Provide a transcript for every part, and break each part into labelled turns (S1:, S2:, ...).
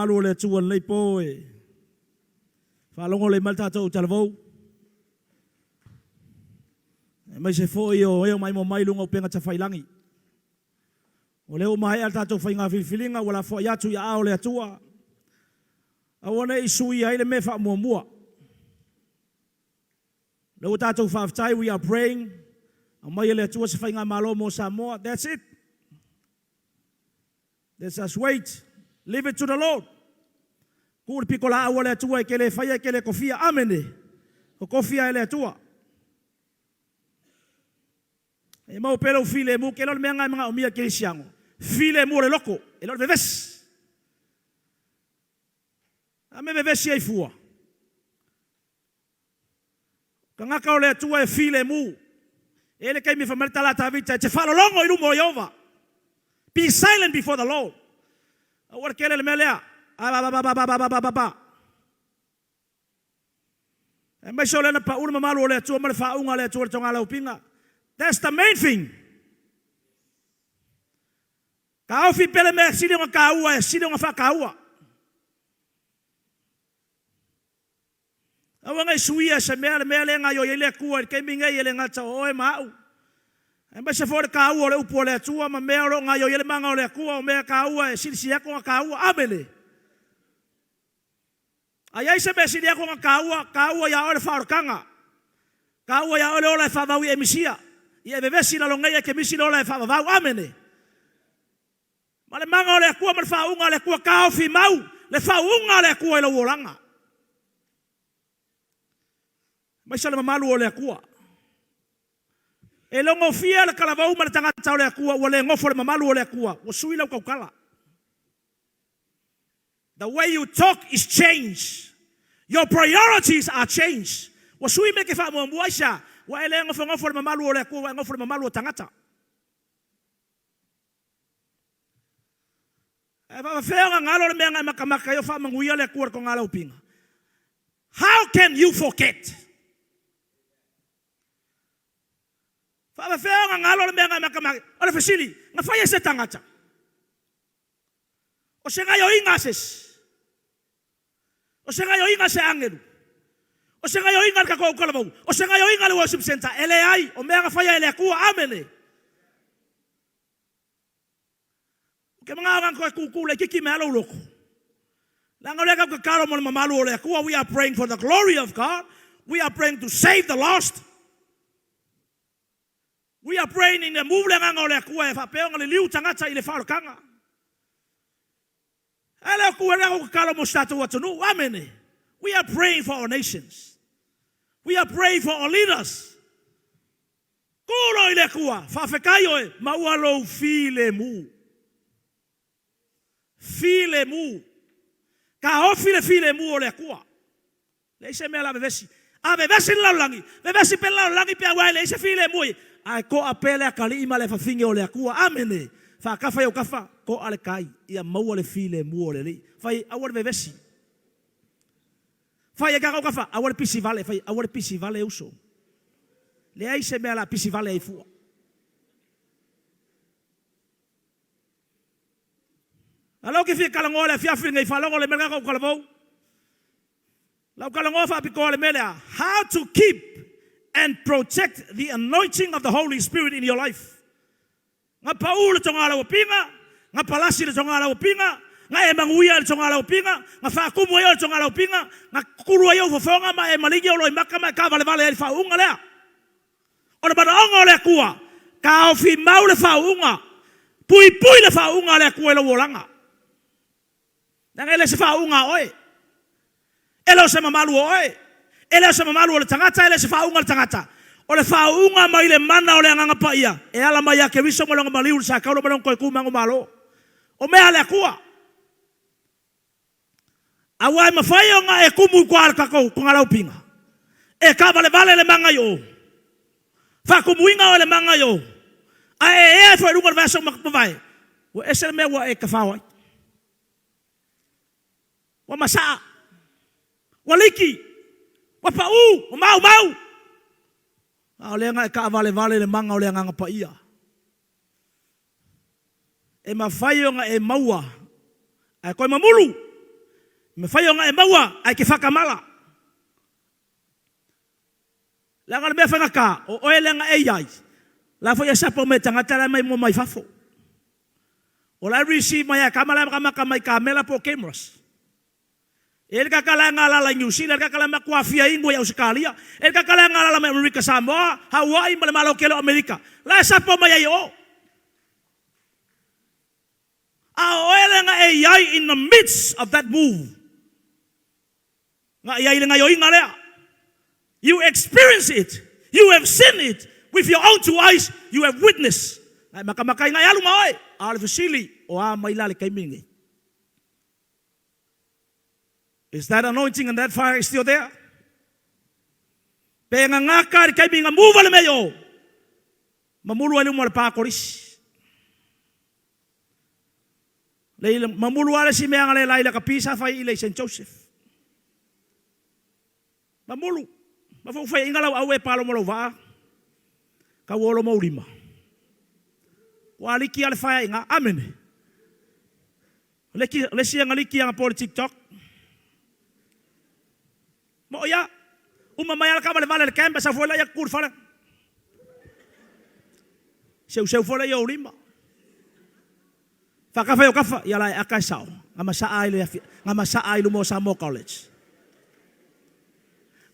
S1: Alu o le Atua lenei po e faalogo lelei mai le tatou talavou, aemaise foi o e o maimoa mai i luga o upega tafailagi. O lea ua maea le tatou faiga filifiliga ua lafoai atu i aao o le Atua, aua ne i suia ai le mea faamuamua. O lea ua tatou faafetai, we are praying, aumai e le Atua se faigamalo mo Samoa, that's it. Let's us wait. Leave it to the Lord. Tuu le pitolaau a le Atua e te le faia e te le tofia. Amene. Totofi lava e le Atua. E maua pea lou filemu, te iloa le mea lena e manaomia e le kerisiano. Filemu o le loto, e le o le vevesi. A mea e vevesi ai fua? Tagata o le Atua e filemu. E i ai le taimi e fai mai ai le tala a Tavita, e te faalologo i luma o Ieova. Be silent before the Lord. Aua le tele le mea lea. Abababababababa. Aemaise o lea na pau le mamalu o le Atua ma le faauuga a le Atua i le togalaupiga. That's the main thing. Taofi pea le mea e sili ona taua e sili ona faataua. Aua ne i suia e se mea le mea lea e gaoioi ai le Atua i le taimi nei, e le gata o oe ma au, aemaise foi o le taua o le upu a le Atua ma mea o lo o gaoioi ai le mana o le Atua, o mea taua e silisili atu ona taua. Amene! A i ai se mea e sili atu ona taua, taua ia oe le faaolataga, taua ia oe le ola e faavavau i e misia, ia e vevesi i lalo nei ae e te misi le ola e faavavau. Amene! Ma le mana o le Atua ma le faauuga a le Atua, taofi mau le faauuga a le Atua i lou olaga. Aemaise le mamalu o le Atua. E logofia le talavou ma le tagata o le Atua ua le nofo le mamalu o le Atua, ua sui lau tautala. The way you talk is changed. Your priorities are changed. Ua sui mea e te faamuamua ai sea, ua e le nofonofo i le mamalu o le Atua, ua e nofo i le mamalu o tagata. Ae faafefea ona galo le mea na e matamata ai o faamanuia le Atua i le togalaupiga? How can you forget? Faafefea ona galo le mea na e matamata ai? O le fesili, na fai e se tagata? O se gaioiga a se isi? O se gaioiga a se agelu? O se gaioiga a le tatou autalavou? O se gaioiga a le worship center? E leai, o mea na faia e le Atua. Amene! Ou te manao na toe tūtū laitiiti mai lava lou loto. Leaga o lea tatou te tatalo mo le mamalu o le Atua. We are praying for the glory of God. We are praying to save the lost. We are praying in the move le agaga o le Atua e faapea ona liliu tagata i le faaolataga. E le o tu ai tatou tatalo mo si tatou atunuu. Amene. We are praying for our nations. We are praying for our leaders. Tu loa i le Atua, faafetai oe, maua lou filemu. Filemu. Taofi le filemu o le Atua. Leai se mea o le a vevesi. A vevesi le lalolagi, vevesi pea le lalolagi pe aua e leai se filemu i ai, ae to'a pea le atalii ma le afafine o le Atua. Amene! Faatafa i ou tafa, to'a le tai, ia maua le filemu o le Alii. Fai, aua le vevesi. Fai e tatou tafa, aua le pisi vale, fai, aua le pisi vale uso. Leai se mea o le a pisi vale ai fua. A lea ou te fia talanoa i le afiafi lenei, faalogo le mea lena tatou talavou. Lau talanoa faapitoa i le mea lea, How to keep and protect the anointing of the Holy Spirit in your life. Na pau le togalauapiga, na palasi le togalauapiga, na e manuia i le togalauapiga, na faatumu ai oe i le togalauapiga, na tutulu ai ou fofoga ma e maligi ou loimata ma e taavalevale ai i le faauuga lea. O le manaoga o le Atua, taofi mau le faauuga, puipui le faauuga a le Atua i lou olaga. Leaga e le o se faauuga a oe. E le o se mamalu o oe. E le o se mamalu o le tagata, e le o se faauuga a le tagata. O le faauuga mai le mana o le Agaga Paia e ala mai ia Keriso ma Lona maliu i le sakaula ma Lona toe tu manumalo. O mea a le Atua. Aua e mafai ona e tumu i tua i le tatou togalaupiga, e taavalevale le maga i o, faatumuina oe le maga i o, ae e ea ifo i luga i le vaiaso ua mavae, ua ese le mea ua e tafao ai. Ua masaa, ua liki, ua pau, ua maumau. A o lea na e taavalevale i le maga o le Agaga Paia. E mafai ona e maua ae toe mamulu. Mafai ona e maua ae ke whakamala. Leaga o le mea faigata, o oe lea na e i ai, la foi e sapo mai e tagata la e mai mua mai fafo. O la e receive mai lava e tama la e matamata mai i kamela po o cameras. E i ai le tagata la e galala i Niu Sila, e i ai le tagata la e matua fia inu i Ausetalia, e i ai le tagata la e galala mai Amerika Samoa, Hawaii ma le Malo tele o Amerika, la e sapo mai ai e o. A o oe lea na e i ai in the midst of that move, na i ai i le gaioiga lea. You experience it, you have seen it with your own two eyes, you have witnessed. Na e matamata ai, na e alu ma oe. A o le fesili, o a mai la le taimi lenei? Is that anointing and that fire is still there? Pe gagaka i le taimi na move le mea i o, mamulu ai luma o le pa kolisi. Lei mamulu lava le isi mea na le lai lakapi sa fai i le St. Joseph. Mamulu. Ma fou fai inga lau au e palo mo lau vaa. Kau olo mo ulima. Ua aliki ale faia inga. Amene. Le isi anga liki anga po le TikTok. Mo ia. Uma mai ala kava le vale le camp sa foi la ia kul fale. Seu seu foi la ia ulima. Faakafa i o kafa, ia la e aka e sao, nga masaa ai le nga masaa ai luma o Samoa College.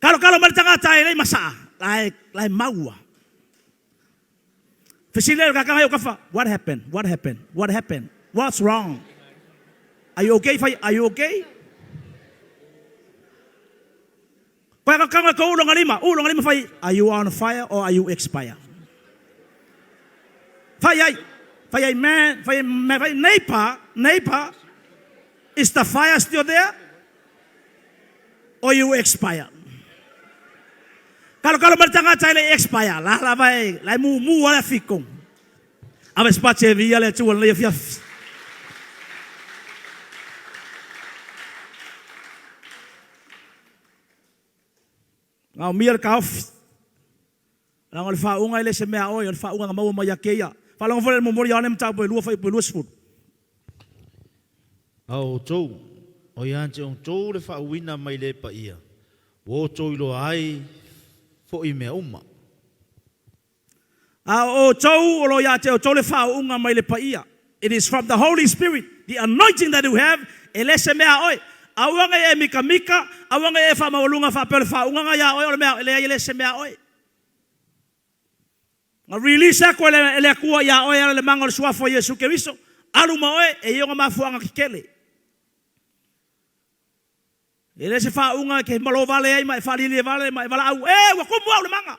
S1: Kalo kalo mai le tagata e lei masaa, la e la e maua. Fesili le kakanga i o kafa, what happened? What happened? What happened? What's wrong? Are you okay? Fai, are you okay? Koe ka kanga ko ulonga lima, ulonga lima fai, are you on fire or are you expire? Fai ai, fai ai man, fai ai, fai neighbor, neighbor, is the fire still there? Or you expire? Kalo kalo mai le tagata e le expire, la lava e, la e mumu ala fiko. Ave space e via le atua le afiafi. Gaomia le taofi. Leaga o le faauuga e le se mea a oe, o le faauuga na maua mai ia te ia. Faalogo foi le momoli Ioane mataupu e 2 fuaiupu e 20.
S2: A o outou, o ia te outou le faauuina mai le paia, ua outou iloa ai foi mea uma.
S1: A o outou, o lo o ia te outou le faauuga mai le paia. It is from the Holy Spirit, the anointing that you have, e le se mea a oe. Aua nei e mikamika, aua nei e faamaualuga faapea o le faauuga na ia oe o le mea, leai e le se mea a oe. Na release atu e le, e le Atua ia oe ala le maga o le suafa o Iesu Keriso, alu ma oe, e i ona mafuaaga tetele. E le se faauuga e te malo vale ai ma e faalielie vale ma e valaau, E, ua tumu au le maga!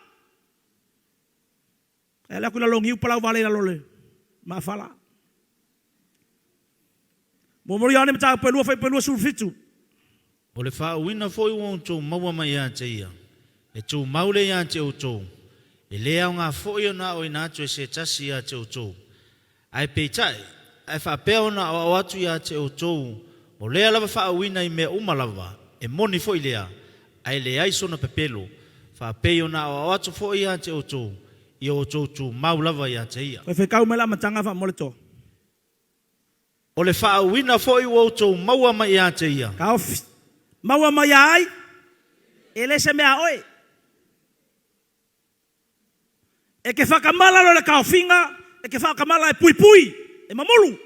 S1: E ale atu i lalo o niu palau vale i lalo o le maafala. Muamua Ioane mataupu e 2 fuaiupu e 27.
S2: O le faauuina foi ua outou maua mai ia te ia, e tumau lea ia te outou, e le aoga foi ona aoina atu e se tasi ia te outou, Ae peitai, a e faapea ona aoao atu ia te outou, o lea lava faauuina i mea uma lava, e moni foi lea, ae leai sona pepelo, faapei ona aoao atu foi ia te outou, ia outou tumau lava ia te ia.
S1: Toe fekau mai le amataga faamolemole to.
S2: O le faauuina foi ua outou maua mai ia te ia.
S1: Taofi. Maua mai ia ai? E le se mea a oe. E ke whakamala lo le taofiga, e ke whakamala e puipui, e mamulu.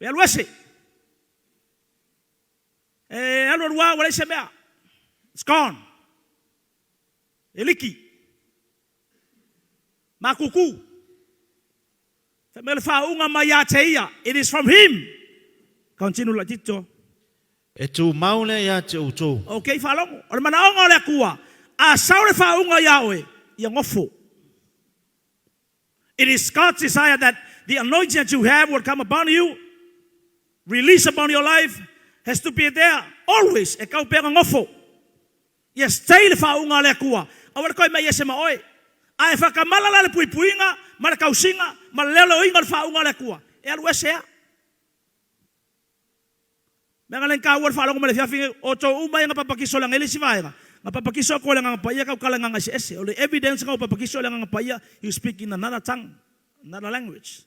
S1: E alu ese. E alu alu a ua leai se mea. It's gone. E liki. Makuku. Fai mai o le faauuga mai ia te ia. It is from him. Continue laitiiti to.
S2: E tumau lea ia te outou.
S1: Ok, faalogo. O le manaoga o le Atua, a sau le faauuga ia oe, ia nofo. It is God's desire that the anointing that you have will come upon you, release upon your life, has to be there always. E kau pea ona nofo. Ia stay le faauuga a le Atua, aua le toe mai ese ma oe. A e whakamala la le puipuiga ma le tausiga ma le leoleoina o le faauuga a le Atua, e alu ese a. Mea nga le taua le faalogo mai le afiafi nei, o outou uma ia na papatiso leaga e le isi vaega, na papatiso atu ai le Agaga Paia tautala i agaga eseese. O le evidence na ua papatiso i le Agaga Paia, you speak in another tongue, another language.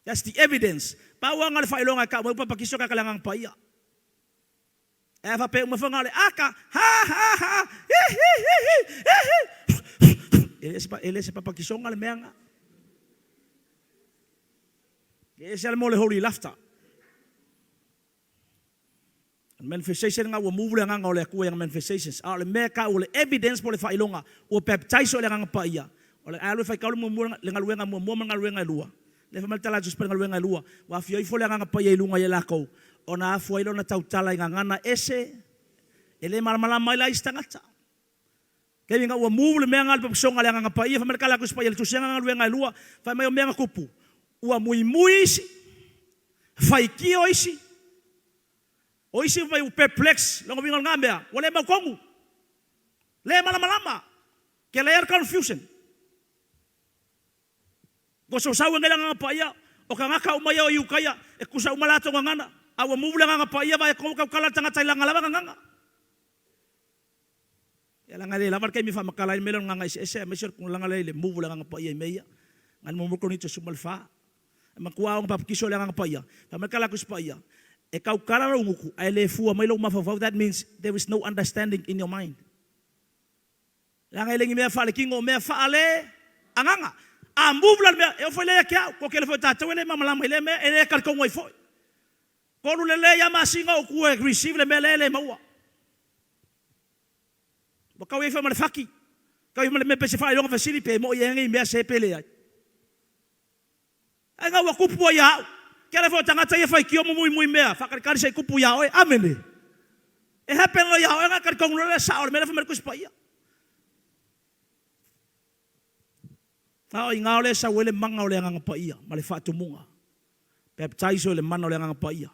S1: That's the evidence. Pau lava na o le faailoga e kau mai ua papatiso tagata i le Agaga Paia. E a faapea uma foi na o le aka, ha ha ha, hi hi hi hi, hi hi, e le se papatisoga le mea na. E ese lava le mea o le holy laughter. O le manifestation lena ua move le Agaga o le Atua i ana manifestations. A o le mea e tau o le evidence po o le faailoga ua baptize oe i le Agaga Paia, o le a alu e faitau le muamua, le galuega muamua ma le galuega e lua. Lea fai mai le tala a Iesu i le galuega e lua, ua afio ifo le Agaga Paia i luga ia lakou, ona afua ai lea ona tautala i gagana ese e le malamalama ai la isi tagata. Taimi ina ua move le mea lena o le papasoga a le Agaga Paia, fai mai le tala a Tusi Paia i le tusiga galuega e lua, fai mai o mea na tupu, ua muimui isi, faitio isi, o isi fai mai ua perplex, lona uiga o lena mea, ua le mautonu, le malamalama, tele le confusion. Ua soosau ai le Agaga Paia, o tagata uma ia o Iutaia, e tutusa uma latou gagana, a ua move le Agaga Paia, vaai atu ua tautala le tagata i lana lava gagana. Ia leaga e le lava le taimi e faamatala ai le mea lea o le gagana eseese aemaise o le tulaga lea i le move o le Agaga Paia i mea ia. Na o le muamua Korinito 14. E matua ao ona papatiso i le Agaga Paia. Fai mai le tala a Tusi Paia, e tautala lou gutu ae le fua mai lou mafaufau, that means there is no understanding in your mind. Leaga e le ni mea faaletino, o mea faale-agaga. A move la le mea, e oo foi lea ia te au. Toatele foi o tatou e le malamalama i lea mea, e le talitonu ai foi. Tolu lelei lava masina o ou tu e receive le mea lea e le maua. Ua tau i ai foi ma le fati, tau i ai ma le mea pei se faailoga fesili pe moi ea nei mea se pe leai. Ae na ua tupu ai ia au. Tele foi o tagata ia faitio ma muimui mea, faatalitali se i tupu ia oe. Amene. E happen loa ia oe ona e talitonu loa lea sao o le mea lea fai mai le Tusi Paia. A o i ina o lea e sau ai le mana o le Agaga Paia ma le faatumuga. Baptize oe i le mana o le Agaga Paia.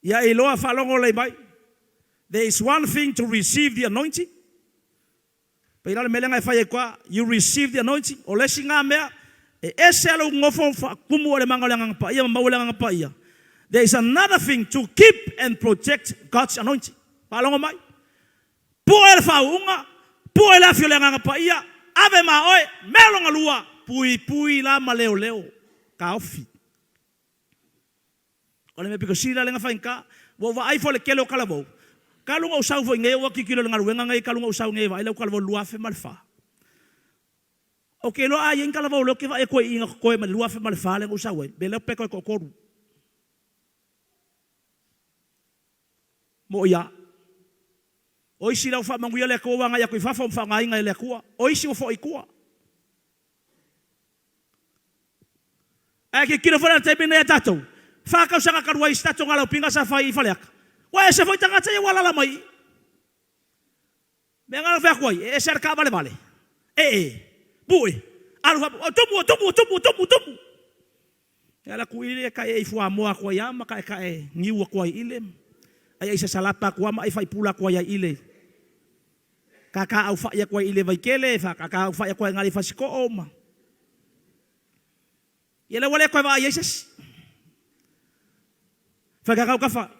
S1: Ia e iloa faalogo lelei mai. There is one thing to receive the anointing. Pei la o le mea lea na e fai ai koa, you receive the anointing. O le isi na mea, e ese lava lou nofo faatumu oe i le mana o le Agaga Paia ma maua le Agaga Paia. There is another thing to keep and protect God's anointing. Faalogo mai. Pue le faauuga, pue le afi o le Agaga Paia, ave ma oe, mea lona lua, puipui la ma leoleo, taofi. O le mea pito sili la lea na faigata, ua ou vaai foi i le tele o talavou, talu ona ou sau foi nei ua tilotilo i le galuega nei talu ona ou sau nei e vaai lau talavou i le 2004. Ou te iloa a i ai ni talavou lea ou te vaai atu ai i i na totoe mai le 2004 lea na ou sau ai, be lea pe toe toatolu. Moʻi lava. O isi la ua faamanuia le Atua ua agai atu i fafo ma faaaogaina e le Atua, o isi ua foi i tua. Ae tilotilo foi la i le taimi lenei a tatou, fa tausaga talu ai i se tatou galaupiga sa fai i Faleata, ua ese foi tagata ia ua alaala mai i i. Mea na ou fai atu ai, e ese lava le taavalevale, ee, pue, alu faapu, ua tumu, ua tumu, ua tumu, ua tumu, ua tumu. Ia alu atu i le taeei fuamoa atu ai lava ma taetae niu atu ai i le, aiai sasalapa atu lava ma ai faipula atu ai i le, kakaaufai atu ai i le Vaitele, faakakaaufai atu ai i le Fasitoo ma. Ia lea ua le toe vaai ai se isi. Fai kakau kafa,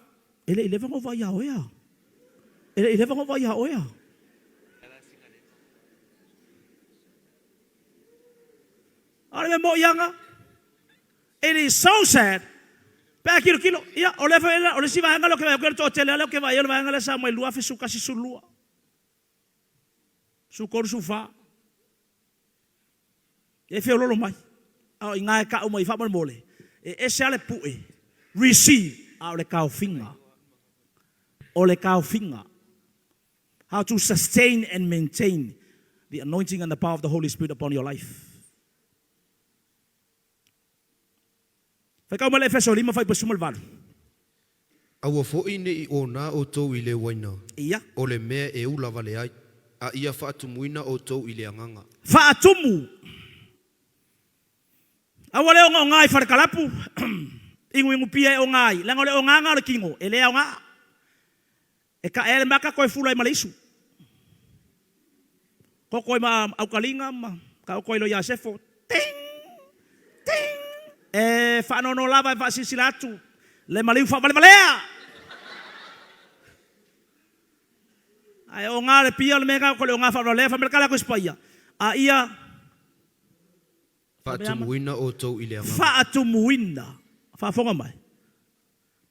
S1: e le i leva ona ou vaai ia oe a. E le i leva ona ou vaai ia oe a. A o le mea moi aga, it is so sad pe a tilotilo, ia, o lea foi, o le isi vaega lea ou te vaai atu i ai, o le toatele lava lea ou te vaai ai o le vaega lea sa mai 2011, 12, 13, 14. E feololo mai, a o i ina e tau mai faamolemole, e ese lava le pue, receive, a o le taofiga. O le taofiga. How to sustain and maintain the anointing and the power of the Holy Spirit upon your life. Faitau mai le Efeso 5 fuaiupu 18.
S3: Aua foi ne i ona outou i le uaina,
S1: Ia.
S3: o le mea e ula vale ai, a ia faatumuina outou i le Agaga.
S1: Faatumu. Aua le ogaoga i falekalapu, inuinu pia e oga ai, leaga o le ogaga o le tino, e le aoga. E kaʻe ai le maka toe fula ai ma le isu. Koko ai ma aukaliga ma taoto ai loa ia Sefo. Ting! Ting! E faanoanoa lava e faasilasila atu le maliu faavalevalea! Ae oga le pia o le mea taoto le oga faavalevalea, fai mai le tala a Tusi Paia, a ia.
S3: Faatumuina outou i le agaga.
S1: Faatumuina. Faafofoga mai.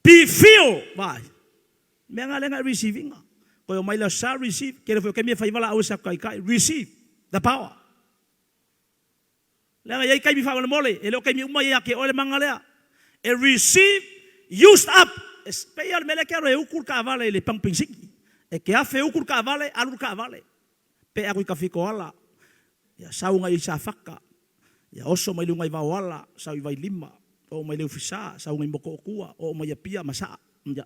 S1: Be filled by. Mea nga lenga receive inga. Koe o mai lea shall receive. Kere foi o kemi e whai wala au e sa kai kai. Receive the power. Leaga e i ai taimi faamolemole, e le o taimi uma ia te oe le maga lea. E receive, used up, e pei lava o le mea lea e te alu e utu le taavale i le pamu penisini. E te afe utu le taavale, alu le taavale. Pea atu i Tafitoala, ia sau agai i Safata, ia oso mai luga i Vaoala, sau i Vailima, oo mai Leufisa, sau agai Motootua, oo mai Apia ma Saa. Ia,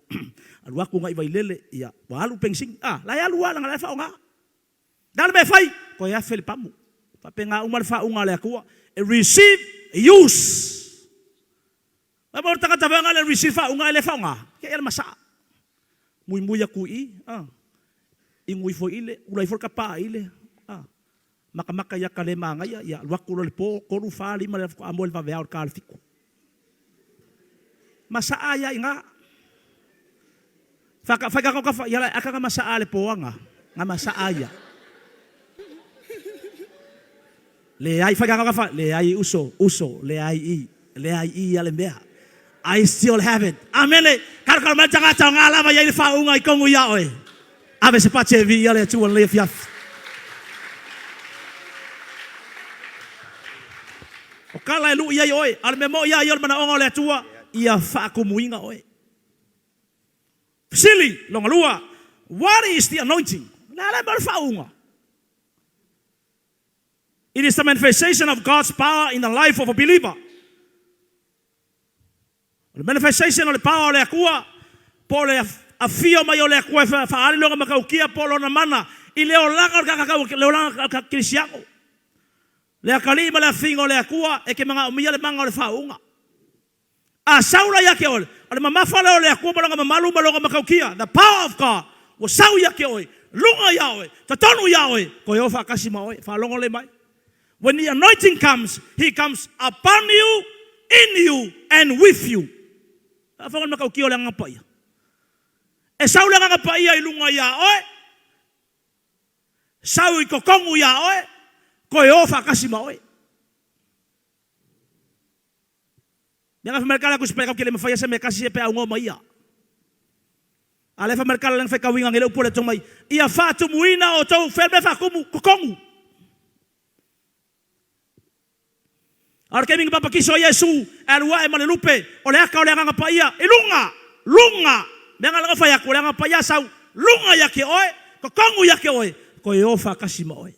S1: alu atu agai Vailele, ia, ua alu le penisini. A, la e alu lava leaga la e faaaoga. Le a le mea e fai? Toe afe le pamu. Faapena uma le faauuga a le Atua. E receive, use. Mai mo le tagata vaega le receive faauuga e le faaaoga, ke ia le masaa. Muimui atu i i, a. Inu ifo i le, ula ifo le tapa i le, a. Makamaka ia ka le manaia, ia alu atu loa le po, tolu, fa, lima le faatoa moe le vaveao i le ta o le fitu. Masaa ia i ina. Faka, fai kakau kafa, ia la aka nga masaa le poanga, nga masaa ia. Leai, fai kakau kafa, leai uso, uso, leai i, leai i ia le mea. I still have it. Amene. Kalokalo mai tagata o ngā lava ia i le whaunga i kongu ia oe. Ave se pache e vi ia le Atua nei afiafi. O kala e lui ai oe, a o le mea moʻi lava ia o le manaoga o le Atua, ia faatumuina oe. Fesili lona lua, What is the anointing? O le a le mea o le faauuga? It is the manifestation of God's power in the life of a believer. O le manifestation o le power o le Atua, po o le afio mai o le Atua e faaali lona matautia po o lona mana i le olaga o le tagata, le olaga o le kerisiano. Le atalii ma le afiga o le Atua e te manaomia le mana o le faauuga. A sau la ia te oe, o le mamafa lea o le Atua ma lona mamalu ma lona matautia, the power of God, ua sau ia te oe, luga ia oe, totonu ia oe, toe o faatasi ma oe. Faalogo lelei mai. When the anointing comes, he comes upon you, in you and with you. Faafofoga le matautia o le Agaga Paia. E sau le Agaga Paia i luga ia oe, sau i totonu ia oe, toe o faatasi ma oe. Mea fai mai le tala kusi pai kau le mawhai asa me kasi e pe au ngoma ia. A le fai mai le tala lenga fai kauinga ngele upu le tomai. Ia whaatumuina o tou whea me whaakumu kokongu. A o le taimi na papatiso ai Iesu, e alu ae ma le lupe, o le aka o le Agaga Paia, i luga, luga, mea na fai atu, o le Agaga Paia sau, luga ia te oe, totonu ia te oe, toe o faatasi ma oe.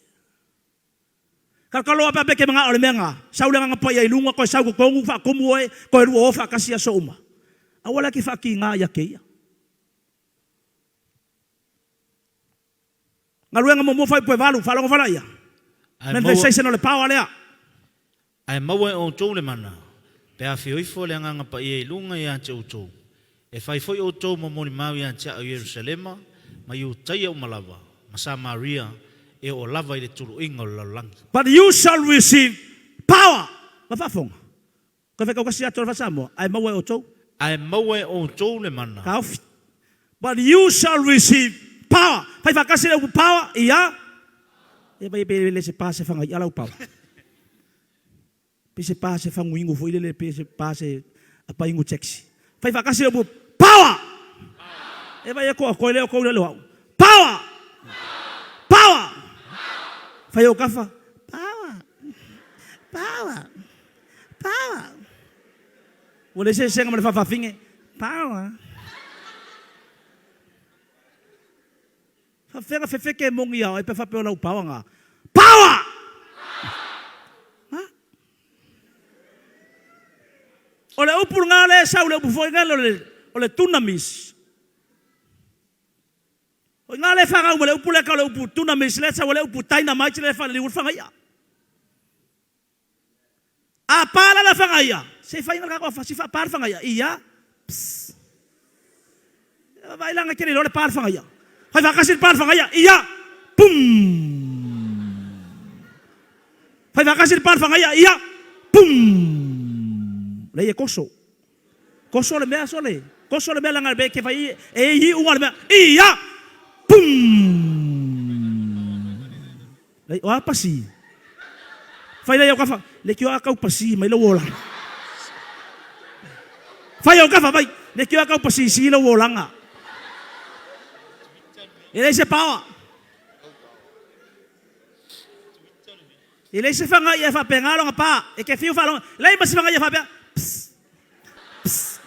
S1: Kalokalo a pe ke manaʻo o le mea na, sau le Agaga Paia i luga, toe sau totonu, faatumu oe, toe lua o faatasi aso uma. Aua la e te faatiga ia te ia. Galuega muamua fuaiupu e valu, faalogo fai laia. Manifestation o le power lea.
S2: Ae maua e outou le mana, pe afio ifo le Agaga Paia i luga ia te outou, e fai foi outou ma molimau ia te au i Ierusalema, ma Iutaia uma lava, ma Samaria, e oo lava i le tuluiga o le lalolagi.
S1: But you shall receive power. Ma faafofoga. Toe fai kaukasi atu o le Fale-Samoa, ae maua e outou.
S2: Ae maua e outou le mana.
S1: Taofi. But you shall receive power. Fai faatasi le upu power ia. Ia vai pe le se pa se whangai ala power. Pe se pa se whanguingu foi lele pe se pa se apaingu taxi. Fai faatasi le upu power. E vai e koa koe leo kou le au. Power. Power. Fai o kafa. Power. Power. Power. Ua leai se eseesega ma le faafafine. Power. Faafefea fefeke e moni ia oe pe faapea o lau power nga. Power! Ha? O le upu nga le sau le upu foi ngale o le o le dunamis. O nga le whangau ma le upu le ka o le upu dunamis le sau o le upu dynamite le whaleli ua whangaia. A pa la le whangaia, se i whainga le kako a si wha pa le whangaia, ia, pss. Vai langa kere lo le pa le whangaia. Whai whakasi le pa le whangaia, ia, pum. Whai whakasi le pa le whangaia, ia, pum. Lei e koso. Koso le mea sole. Koso le mea langa le ke whai e i unga le mea, ia, pum. Lei o apasi. Whai lei au kafa. Leitioa a tau pasi mai lou olaga. Fai o kafa mai, leitioa a tau pasisi lou olaga. E leai se power. E leai se fagaia e faapena lona pa. E te fiu faalogo, leai ma se fagaia faapea. Pss, pss.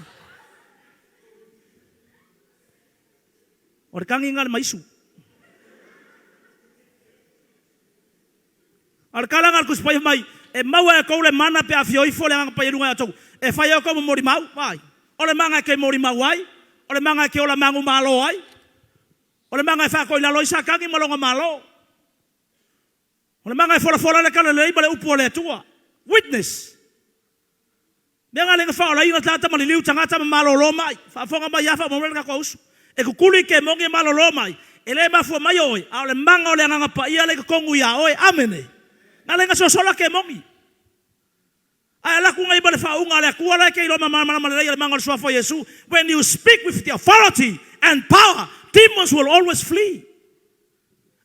S1: O le tagi lena a le maisu. A o le tala lena a le Tusi Paia fai mai, E maua e outou le mana pe a afio ifo le Agaga Paia i luga ia outou, e fai ai outou ma molimau. Vaai, o le mana e te molimau ai, o le mana e te ola manumalo ai, o le mana e faatoilalo ai Satani ma lona malo. O le mana e folafola ai le talalelei ma le upu a le Atua. Witness. Mea na le na faaolaina tagata ma liliu tagata ma malolo mai. Faafofoga mai a faamolemole le tatou ausu. E kukuli ke moni e malolo mai. E le mafua mai oe, a o le mana o le Agaga Paia lea i totonu ia oe. Amene. Na le na sosola ke moni. Ae alu atu nei ma le faauuga a le Atua la e te iloa ma malamalama lelei a le mana o le Suafa o Iesu, When you speak with the authority and power, demons will always flee.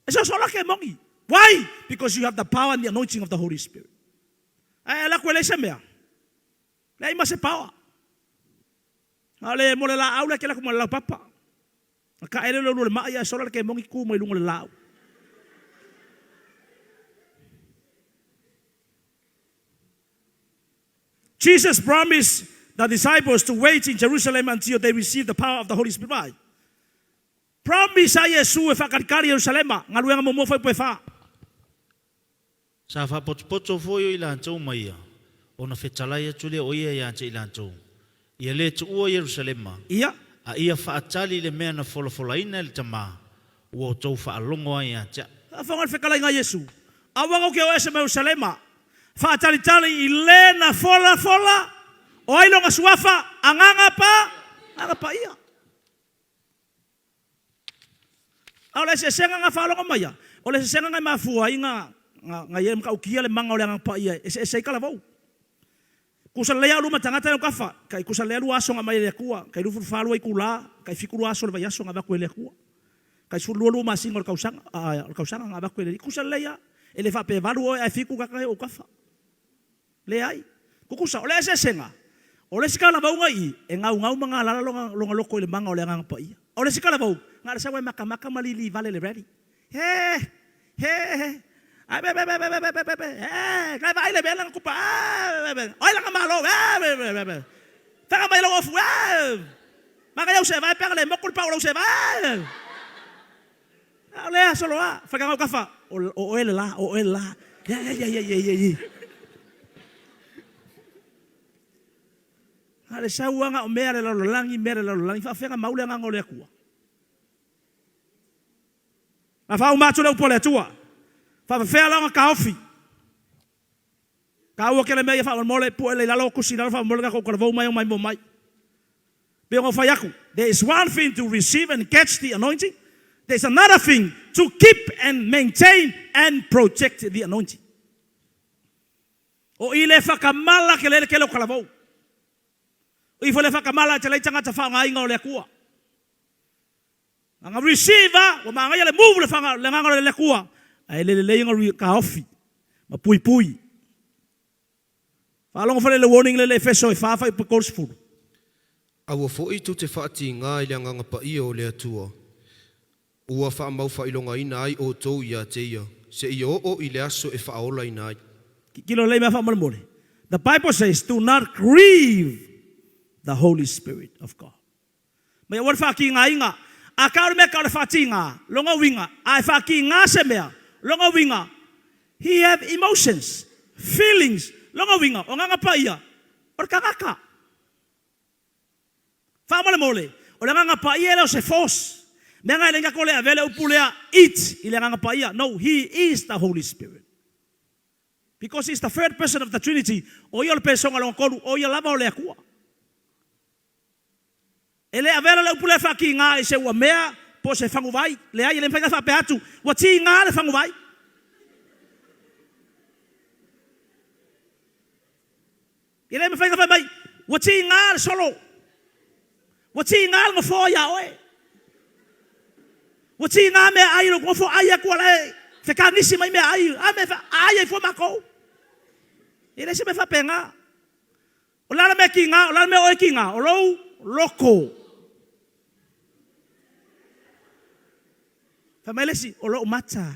S1: E sosola ke moni. Why? Because you have the power and the anointing of the Holy Spirit. Ae alu atu e leai se mea. Leai ma se power. A o le mo le laau lea e kele atu ma le laupapa. Na tae lea o le ulu o le maa ia e sola le kemoni tu mai luga o le laau. Jesus promised the disciples to wait in Jerusalem until they received the power of the Holy Spirit. Why? Promise a Iesu e faakalikali Ierusalema, galuega muamua fai upu e fa.
S2: Sa faapotopoto foi o i latou ma ia, ona fetalai atu lea o ia ia te i latou, Ia le tuua Ierusalema,
S1: Ia.
S2: a ia faatali i le mea na folafolaina e le Tamā, ua outou faalogo ai ia te au.
S1: Faafofoga le fetalaiga a Iesu, Aua kou te o ese ma Ierusalema, faatalitali i le na folafola o ai lona suafa, Agaga pa, Agaga Paia. A o le eseesega na faalogo mai ia, o le eseesega na e mafua ai na na ia matautia le mana o le Agaga Paia e eseese ai talavou. Tusa lelei a luma tagata e kafa, kai tusa lelei lua aso na aumai e le Atua, kai 24 lua itula, kai 7 lua aso o le vaiaso na avatu e le Atua. Kai 12 lua masina o le tausaga, o le tausaga na avatu e le Alii. Tusa lelei a, e le faapea e valu oe ae fitu tagata ia o ou kafa. Leai. Tutusa, o le eseesega, o le isi talavouga i i, e gaugau ma galala lona, lona loto i le mana o le Agaga Paia. O le isi talavou, na o le sau e matamata ma lili vale le rally. He! He! He! Ai be be be be be be be be he! Kai vaai le mea lana tupa be be Oi lana malo be be be be Faga mai lou ofu be Manaia au sevae pe ana le moku le pau o lau sevae A o lea solo a, whakangau kafa, o, o oe le la, o oe le la. Ia, ia, ia, ia, ia, ia, ia. A le sauaga o mea le lalolagi, mea le lalolagi, faafega mau le agaga o le Atua. A faauma atu le upu a le Atua, faafefea la ona taofi. Taua tele mea ia faamolemole, pue le i lalo, tusi i lalo faamolemole tatou talavou mai mai mo mai. Pei ona ou fai atu, there is one thing to receive and catch the anointing, there is another thing to keep and maintain and protect the anointing. O i le whakamala ke lele kele o talavou. O i fo le whakamala te lei tangata whaongainga o le Atua. Aga receive a, ua manaia le move le whanga, le agaga o le Atua, ae le lelei ona taofi ma puipui. Faalogo fale le warning le le Efeso e 4 fuaiupu 30.
S3: Aua foi tou te faatigā i le Agaga Paia o le Atua, ua faamaufaailogaina ai outou ia te Ia, seia oo i le aso e faaolaina ai.
S1: Kilo lelei mea faamolemole. The Bible says, do not grieve the Holy Spirit of God. Mai aua le faatigaina. A ka o le mea ka o le faatiga, lona uiga, a e faatiga se mea, lona uiga, he have emotions, feelings, lona uiga, o agaga paia, o le tagata. Faamolemole, o le agaga paia e le o se force. Mea na e le tatou le avea le upu lea it i le agaga paia. No, he is the Holy Spirit. Because he is the third person of the Trinity, o ia o le pesona lona tolu, o ia lava o le Atua. E le avea le upu lea faatiga i se ua mea po o se faguvai. Leai, e le mafai ona faapea atu, ua tiga le faguvai. E le mafai ona fai mai, ua tiga le solo. Ua tiga le nofoa ia oe. Ua tiga mea ai lou nofo ai atu ala e fekanisi mai mea ai. A mea ai ai fua matou. E le se mea faapena. O le a le mea kiga, o le a le mea o oe kiga? O lou loto. Fai mai le isi, o lou mata.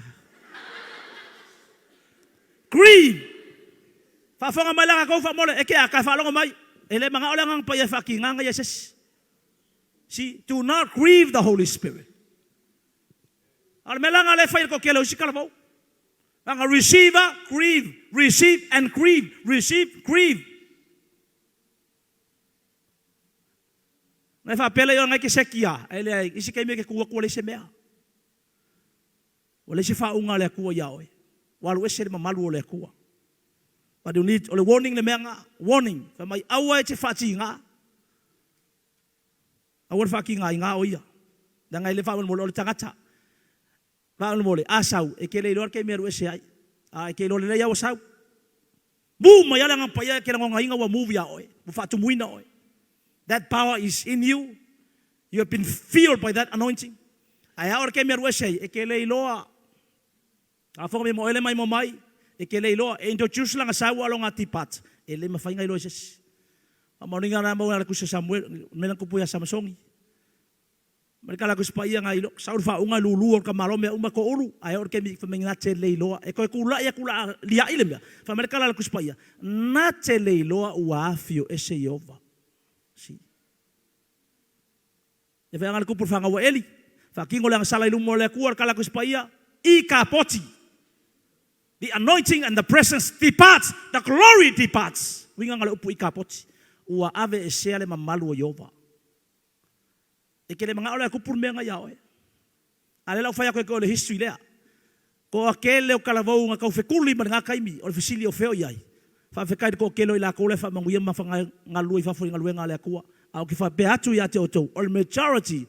S1: Greed. Faafofoga mai la tatou faamole, e ke a, ka faalogo mai. E le manao le Agaga Paia e faakigaga ia se isi. See, do not grieve the Holy Spirit. A o le mea la lena lea e fai e le toatele o isi talavou. Leaga receive, grieve, receive and grieve, receive, grieve. Na e faapea lea na e te seki a, e leai, isi taimi e te tu atu ua leai se mea. Ua leai se faauuga a le Atua ia oe. Ua alu ese le mamalu o le Atua. But you need, o le warning le mea na, warning, fai mai aua e te faatiga. Aua le faatigaina o ia. Leaga e le faamolemole o le tagata. Faamolemole, a sau, e te le iloa le taimi e alu ese ai. A e te iloa lelei lava ua sau. Move mai lava le Agaga Paia e te lagonaina ua move ia oe, ua faatumuina oe. That power is in you. You have been filled by that anointing. Ae a oo i le taimi e alu ese ai, e te le iloa. A fofoga mai mo oe le maimoa mai, e te le iloa. E introduce lana sau a o lona depart, e le mafai ona iloa e se isi. Faamaoniga na maua e ala kusi a Samuel, mea na tupu ia Samasoni. Ma le kala kusi paia ngai lo, sau le faauga lulu o le tamaloa mea uma toulu, ae oo i le taimi fai mai na te le iloa. E toe tulai atu la liai le mea, fai mai le kala a le Tusi Paia, na te le iloa ua afio ese Ieova. See. E fai ana le kupu le fanau a Eli, faatino le agasala i luma o le Atua le kala a Tusi Paia, i ka poti. The anointing and the presence departs, the glory departs. Uiga na le upu i ka poti. Ua ave esea le mamalu o Ieova. E te le manao la e kupu le mea na ia oe. A lea la ua fai atu e te oe le history lea. Toatele o talavou na taufetuli ma lena taimi o le fesili o fea o i ai. Faafetai i le toatele o i latou la e faamanuia ma galulue i fafo i galuega a le Atua. A ou te faapea atu ia te outou, o le majority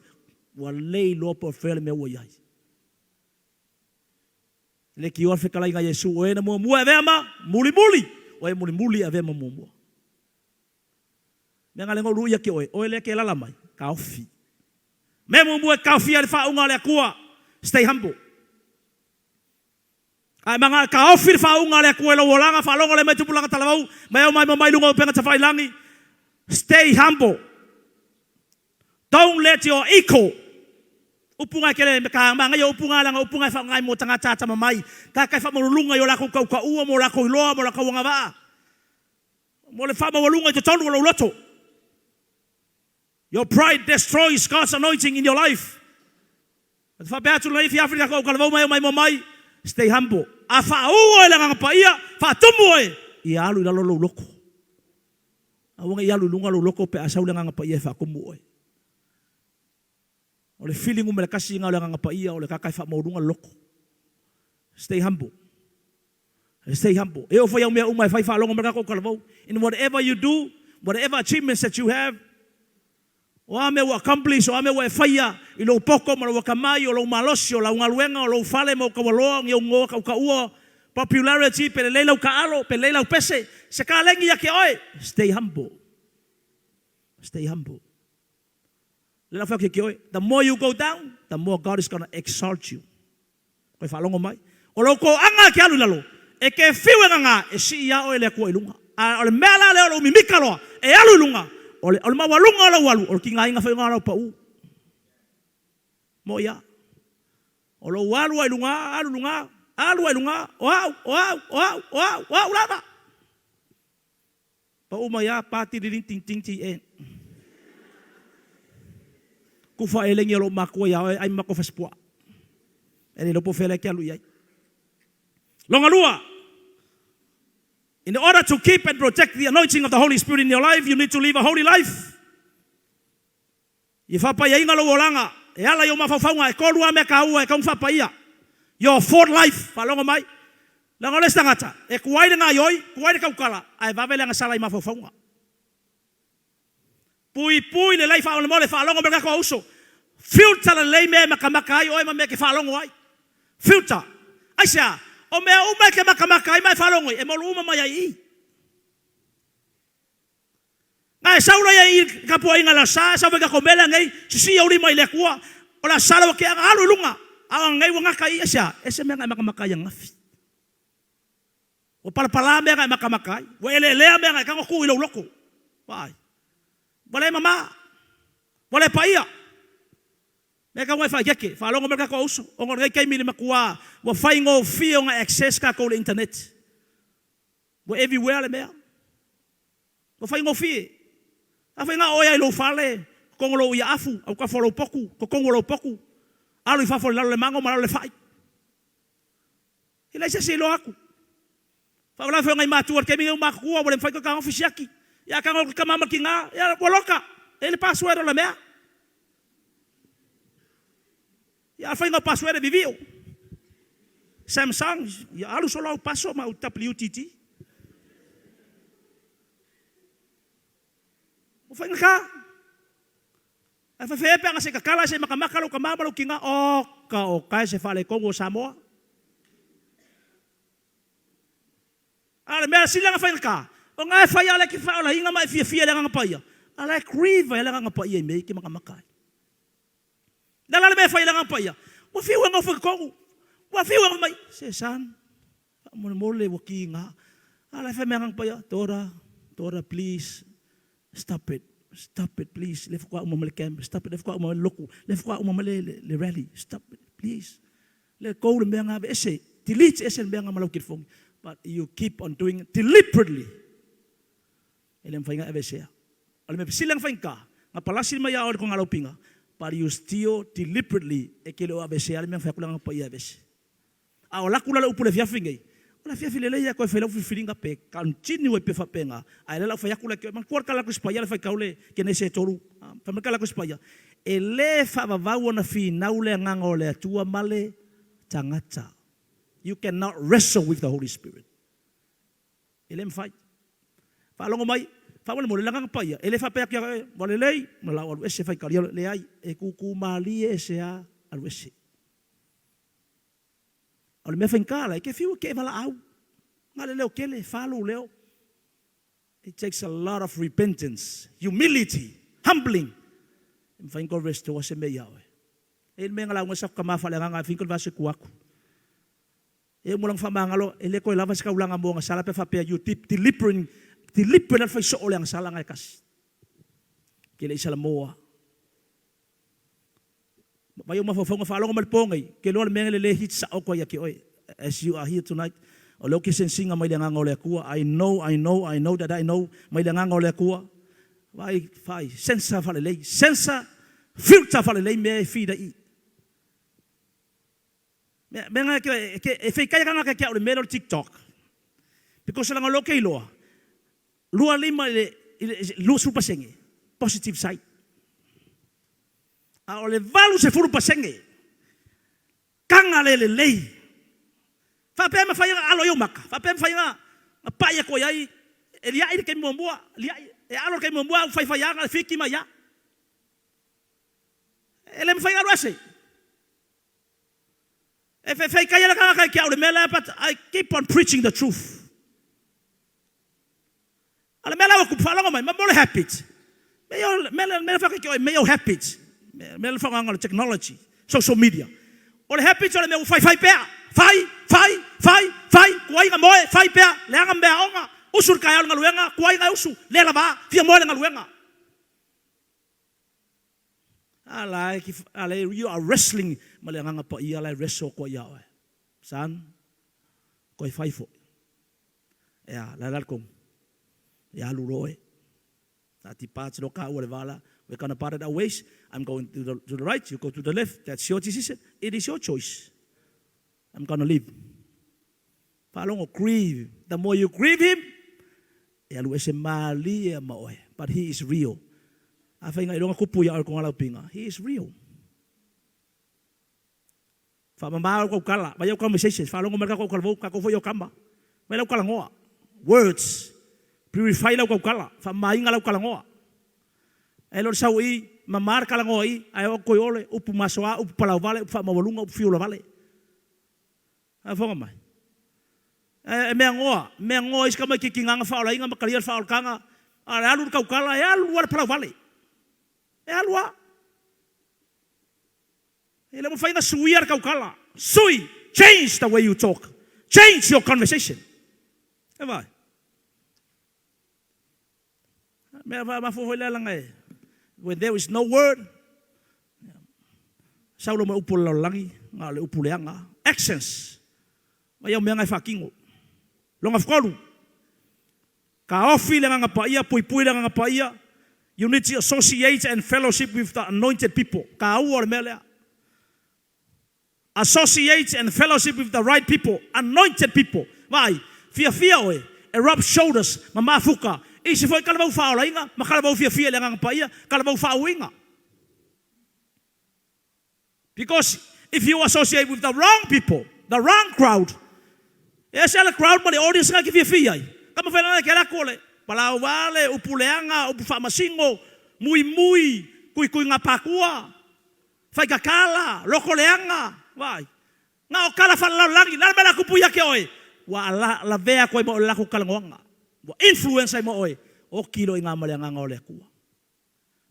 S1: ua le iloa po o fea le mea ua i ai. E le tioa le fetalaiga a Iesu, o e na muamua e avea ma mulimuli, o e mulimuli e avea ma muamua. Mea na lego ia ke oe, oe lea ke lala mai, taofi. Mea muamua e taofia ai le faauuga a le Atua, stay humble. A e manao e taofi le faauuga a le Atua i lou olaga, faalogo lea mai tupulaga talavou, mai ao mai ma mai luga o upega tafailagi, stay humble. Don't let your ego Upu nga e kele me ka manaia o upu nga leaga o upu nga e faaaoga ai mo tagata atamamai, tagata e faamaualuluga i o lakou tautaua mo lakou iloa mo lakou agavaa. Mo le faamaualuga i totonu o lou loto. Your pride destroys God's anointing in your life. E te faapea atu lenei afiafi i le tatou autalavou mai maimoa mai, stay humble. A faauu oe i le Agaga Paia, faatumu oe, ia alu i lalo lou loto. Aua ne i alu i luga lou loto pe a sau le Agaga Paia e faatumu oe. O le fili numera tasi lena o le Agaga Paia o le tagata e faamaualuga le loto. Stay humble. Stay humble. E oo foi au mea uma e fai faalogo mai le tatou talavou. In whatever you do, whatever achievements that you have, o a mea ua accomplish, o a mea ua e faia i lou poto ma lou atamai, o lou malosi, o lau galuega, o lou fale ma ou taualoa, o ni ou igoa tautaua, popularity, pe lelei lau taalo, pe lelei lau pese, se kalegi ia te oe, stay humble. Stay humble. Lea la fai atu ia te oe, the more you go down, the more God is gonna exalt you. Koe faalogo mai. O lou toaga e te alu i lalo, e te fiu e gaga, e sii lava oe e le Atua i luga. A o le mea la lea o lou mimika loa, e alu i luga, o le, o le maualuga o lou alu, o le tigaina foi lena o lau pau. Moʻi lava. O lou alu ai luga, alu luga, alu ai luga, o au, o au, o au, o au, o au lava. Pau mai a pa ti li ting ting ti e. Kufa e lengi o lou makua ia oe ai ma ko fasipuaa. E le iloa po o fea la e te alu i ai. Longa lua, in order to keep and protect the anointing of the Holy Spirit in your life, you need to live a holy life. I faapaiaina lou olaga e ala i ou mafaufauga, e tolu lava mea taua e tatau ona faapaia. Your thought life, faalogo mai. Leaga o le isi tagata, e tuai le gaoioi, tuai le tautala, ae vave le agasala i mafaufauga. Puipui lelei faamolemole, faalogo mai le tatou uso. Filter lelei mea e matamata ai oe ma mea e te faalogo ai. Filter. Aisea? O mea uma e te matamata ai ma e faalogo ai, e molu uma mai ai i i. Na e sau la ia i tapuaiga i le Aso Sa, e sau mai tatou mea lea nei, sisii ou lima i le Atua, o le Aso Sa lea ua tea na alu i luga, a o ananei ua gata i i, aisea? Ese mea na e matamata ai ananafi. Ua palapalā mea na e makamaka ai. Ua eleelea mea na e tago tuu i lou loto. Vaai. Ua le mamā. Ua le paia. Mea e tatau ona e faaeteete, faalogo mai le tatou auuso, ona o lenei taimi i le matuā ua faigofie ona access tatou i le internet. Ua everywhere le mea. Ua faigofie. Afai na o oe lava i lou fale, totonu o lou iaafu, autafa o lou potu, totonu o lou potu, alu i fafo i lalo o le mago ma lalo o le fai. E leai se isi e iloa atu. Faalavelave foi o nai matua i le taimi lenei ua matutua ua le mafai ona toe tagofi siaki. Ia a tago atu le tama ma le tina, ia ua loka, e i ai le password o le mea. Ia a le faiga o password e vivio. Samsung, ia alu solo au paso ma au WTT. Ua faigata. Ae faifea pe ana se i tatala se i matamata lou tama ma lou tina, oka oka e se faaletonu o Samoa. A o le mea sili ona faigata, o na e fai lava o la e te faaolaina ma e fiafia i le Agaga Paia, a o la e grieve ai le Agaga Paia i mea ia e te matamata ai. O le a la le mea e fai e le Agaga Paia? Ua fiu e nofo i totonu, ua fiu e mai, se son, faamolemole ua kiga. A o la e fai mai le Agaga Paia, daughter, daughter, please, stop it, stop it, please, lea faatoa uma mai le camp, stop it, lea faatoa uma mai le lotu, lea faatoa uma mai le rally, stop it, please. Let go le mea na, aveese, delete ese le mea na ma lau telefoni. But you keep on doing it deliberately. E le mafai ona aveesea. O le mea sili ona faigata, na palasi mai ia oe le toga but you still deliberately e te le o aveesea le mea na fai atu le Agaga Paia e aveese. A o alu atu la le upu i le afiafi nei, o le afiafi lelei lava e toe fai lau filifiliga pe continue ai pea faapena, ae o lea o le a ou fai atu la ia te oe, manatua le tala a le Tusi Paia le faitau le Kenese e tolu, fai mai le tala a le Tusi Paia, e le faavavau ona finau le Agaga o le Atua ma le tagata. You cannot wrestle with the Holy Spirit. E le mafai. Faalogo mai, faamolemole, le Agaga Paia, e le faapea atu ia oe, ua lelei, ma la ua alu ese faitalia, leai, e tutu malie ese lava, alu ese. O le mea faigata la, e te fiu e kee valaau, na o le leo tele, fa lou leo. It takes a lot of repentance, humility, humbling, e mafai ona toe restore se mea ia oe. E i ai le mea na lauga ai sa tama faaleagaga e finka le vase tua atu. E uma lona faamagalo, e le toe lava se taulaga mo agasala pe a faapea you deep deliberate deliberate lava fai soo o le agasala na e tasi. Ke le i salamoa. Vai o mafaufauga faalogo mai le po nei, ke loa le mea le le hit sao koa ia te oe. As you are here tonight, o lea ou te sense ina mai le agaga o le Atua. I know, I know, I know that I know mai le agaga o le Atua. Vai, vai, sensa faalelei, sensa, filter faalelei mea e feed ai i. Mea mea e ke e feikai tagata ke au le mea lea o le TikTok. Because leaga o lea ou te iloa, 25 i le i le 20% positive side. A o le 80% taga le lelei. Faapea e mafai ona alo i ou maka, faapea e mafai ona pai atu ai e liai le taimi muamua, liai, e alo le taimi muamua a ua faifai lava na o le fiki mai lava. E le mafai ona alu ese. E feifeikai ai le tagata i te au i le mea lea but I keep on preaching the truth. A o le mea la ua tupu, faalogo mai, mo le habit. Mea ia, mea lea e fai atu ia te oe, mea ia o habit. Mea lea faaaogaina o le technology, social media. O le habit o le mea ua faifai pea. Fai, fai, fai, fai, tuai na moe, fai pea, leaga meaaoga, usu i le taeao i le galuega, tuai na usu, le lava, fia moe i le galuega. A la e a la you are wrestling ma le Agaga Paia la e wrestle koa ia oe. Son, koe fai foi. Ea, la la le komu. E alu loa oe. Ta depart loa ka ua le va la. We're gonna part our ways. I'm going to the, to the right, you go to the left. That's your decision. It is your choice. I'm gonna leave. Faalogo, grieve. The more you grieve him, e alu ese malie ma oe. But he is real. Afai nga iloga kupu ia oe konga lau pinga. He is real. Faamama au kaukala, vai au conversations, faalogo mai le kaukala vou, kakou foi o kama. Vai lau kalangoa. Words. Purify lau kaukala, faamamaina lau kalangoa. E le o le sau i, mama le kalangoa i, ae o koi ole, upu masoa, upu palauvale, upu faamaualuga, upu fiulavale. Faafofoga mai. E mea goa, mea goa isi tamaititi gana faaolaina ma talia le faaolataga, a o le alu i le tautala, e alu lava le palauvale. E alu lava. E le mafai ona suia le tautala. Sui! Change the way you talk. Change your conversation. E vai. Mea faamafua foi lea laga e when there is no word, sau loa ma upu o le lalolagi, na o le upu leaga lava. Actions, ma ia mea na e faatino. Lona 3, taofi le Agaga Paia, puipui le Agaga Paia, you need to associate and fellowship with the anointed people. Taua o le mea lea. Associate and fellowship with the right people, anointed people. Vaai, fiafia oe e rub shoulders ma mafuta i isi foi talavou faaolaina ma talavou fiafia i le Agaga Paia, talavou faauuina. Because if you associate with the wrong people, the wrong crowd, e ese lava le crowd ma le audience na e te fiafia ai. Ka mafai lava e te alu atu o le palau vale, upu leaga, upu faamasino, muimui, tuituiga patua, Faikakala, loko leaga, vaai. Na o tala faalelalolagi, le a le mea o le a tupu ia te oe? Ua lavea atu ai ma oe i le latou talanoaga. Ua influence ai ma oe, oti loa i ina ma le Agaga o le Atua.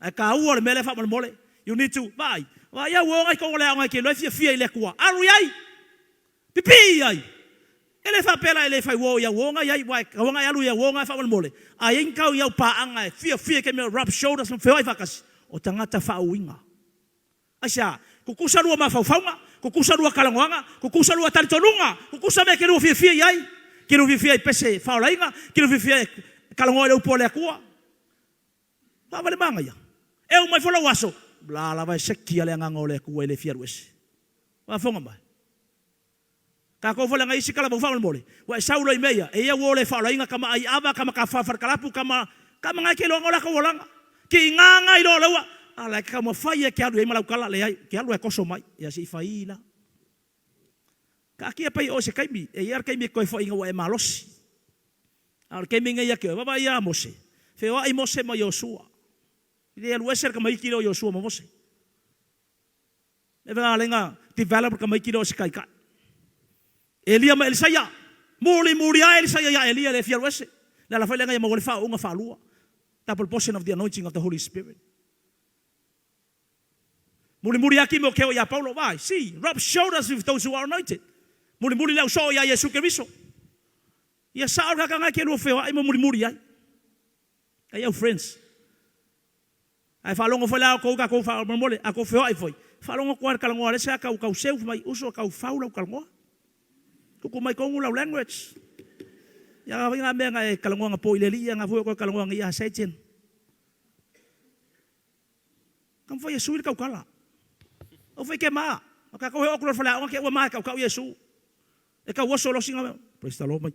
S1: Ae taua le mea lea faamolemole, you need to, vaai, vaai au o i totonu o le aoga e te iloa e fiafia i le Atua, alu i ai, pipii i ai. E le faapea la e le fai uo i au uo na i ai, aua e tatau ona e alu i au uo na faamolemole, a i ai ni tau i au paaga e fiafia i taimi o rub shoulders ma feoai faatasi, o tagata faauiga. Aisea? Tutusa lua mafaufauga, tutusa lua talanoaga, tutusa lua talitonuga, tutusa mea e te lua fiafia i ai. Te lua fiafia i pese faaolaina, te lua fiafia e talanoa i le upu a le Atua. Faavale manaia. E uma ifo lou aso, o la lava e seki le agaga o le Atua e le fia alu ese. Faafofoga mai. Tatou foi leaga isi talavou faamolemole, ua e sau loa i mea ia, e ia ua o le faaolaina kama ai ava, kama tafa falekalapu, kama kama ngai ke iloaga o latou olaga. Ki ngā ngai loa o leua, a la e taumafai e ke alu i ai ma lau tala, leai, ke alu e koso mai, ia se i fai la. Taatia pea i o i se taimi, e i ai le taimi e toe foi ina ua e malosi. A o le taimi nei ia te oe, vaavaai ia Mose, feoai Mose ma Iosua. E le alu ese le tamaiti lea o Iosua ma Mose. E vea lenga develop le tamaiti lea o se taitai. Elia ma Elisaia, muli muli ae Elisaia ia Elia le fia alu ese. Le ala foi lea ia maua le faaooga faalua. Double portion of the anointing of the Holy Spirit. Mulimuli lava Timoteo ia Paulo, vaai, see, rub shoulders with those who are anointed. Mulimuli le ausoo ia Iesu Keriso. Ia sao le kaka ngai ke lua feoai ma mulimuli ai. Ai au friends. Ae faalogo foi la outou tatou faamolemole, a tou feoai foi, faalogo atu lava i le talanoa a le isi a tau tau seu fai mai, uso tau fau lau talanoa. Tuku mai tonu lau language. Ia nga mea na e talanoa na po i le alii ia na foi o toe talanoa nei ia Satan. Taumafai e sui le tautala. Au foi ke ma. O tatou he oo atu loa i le faleaoga ke ua ma e tautau Iesu. E tau oso loa sina praise the Lord mai.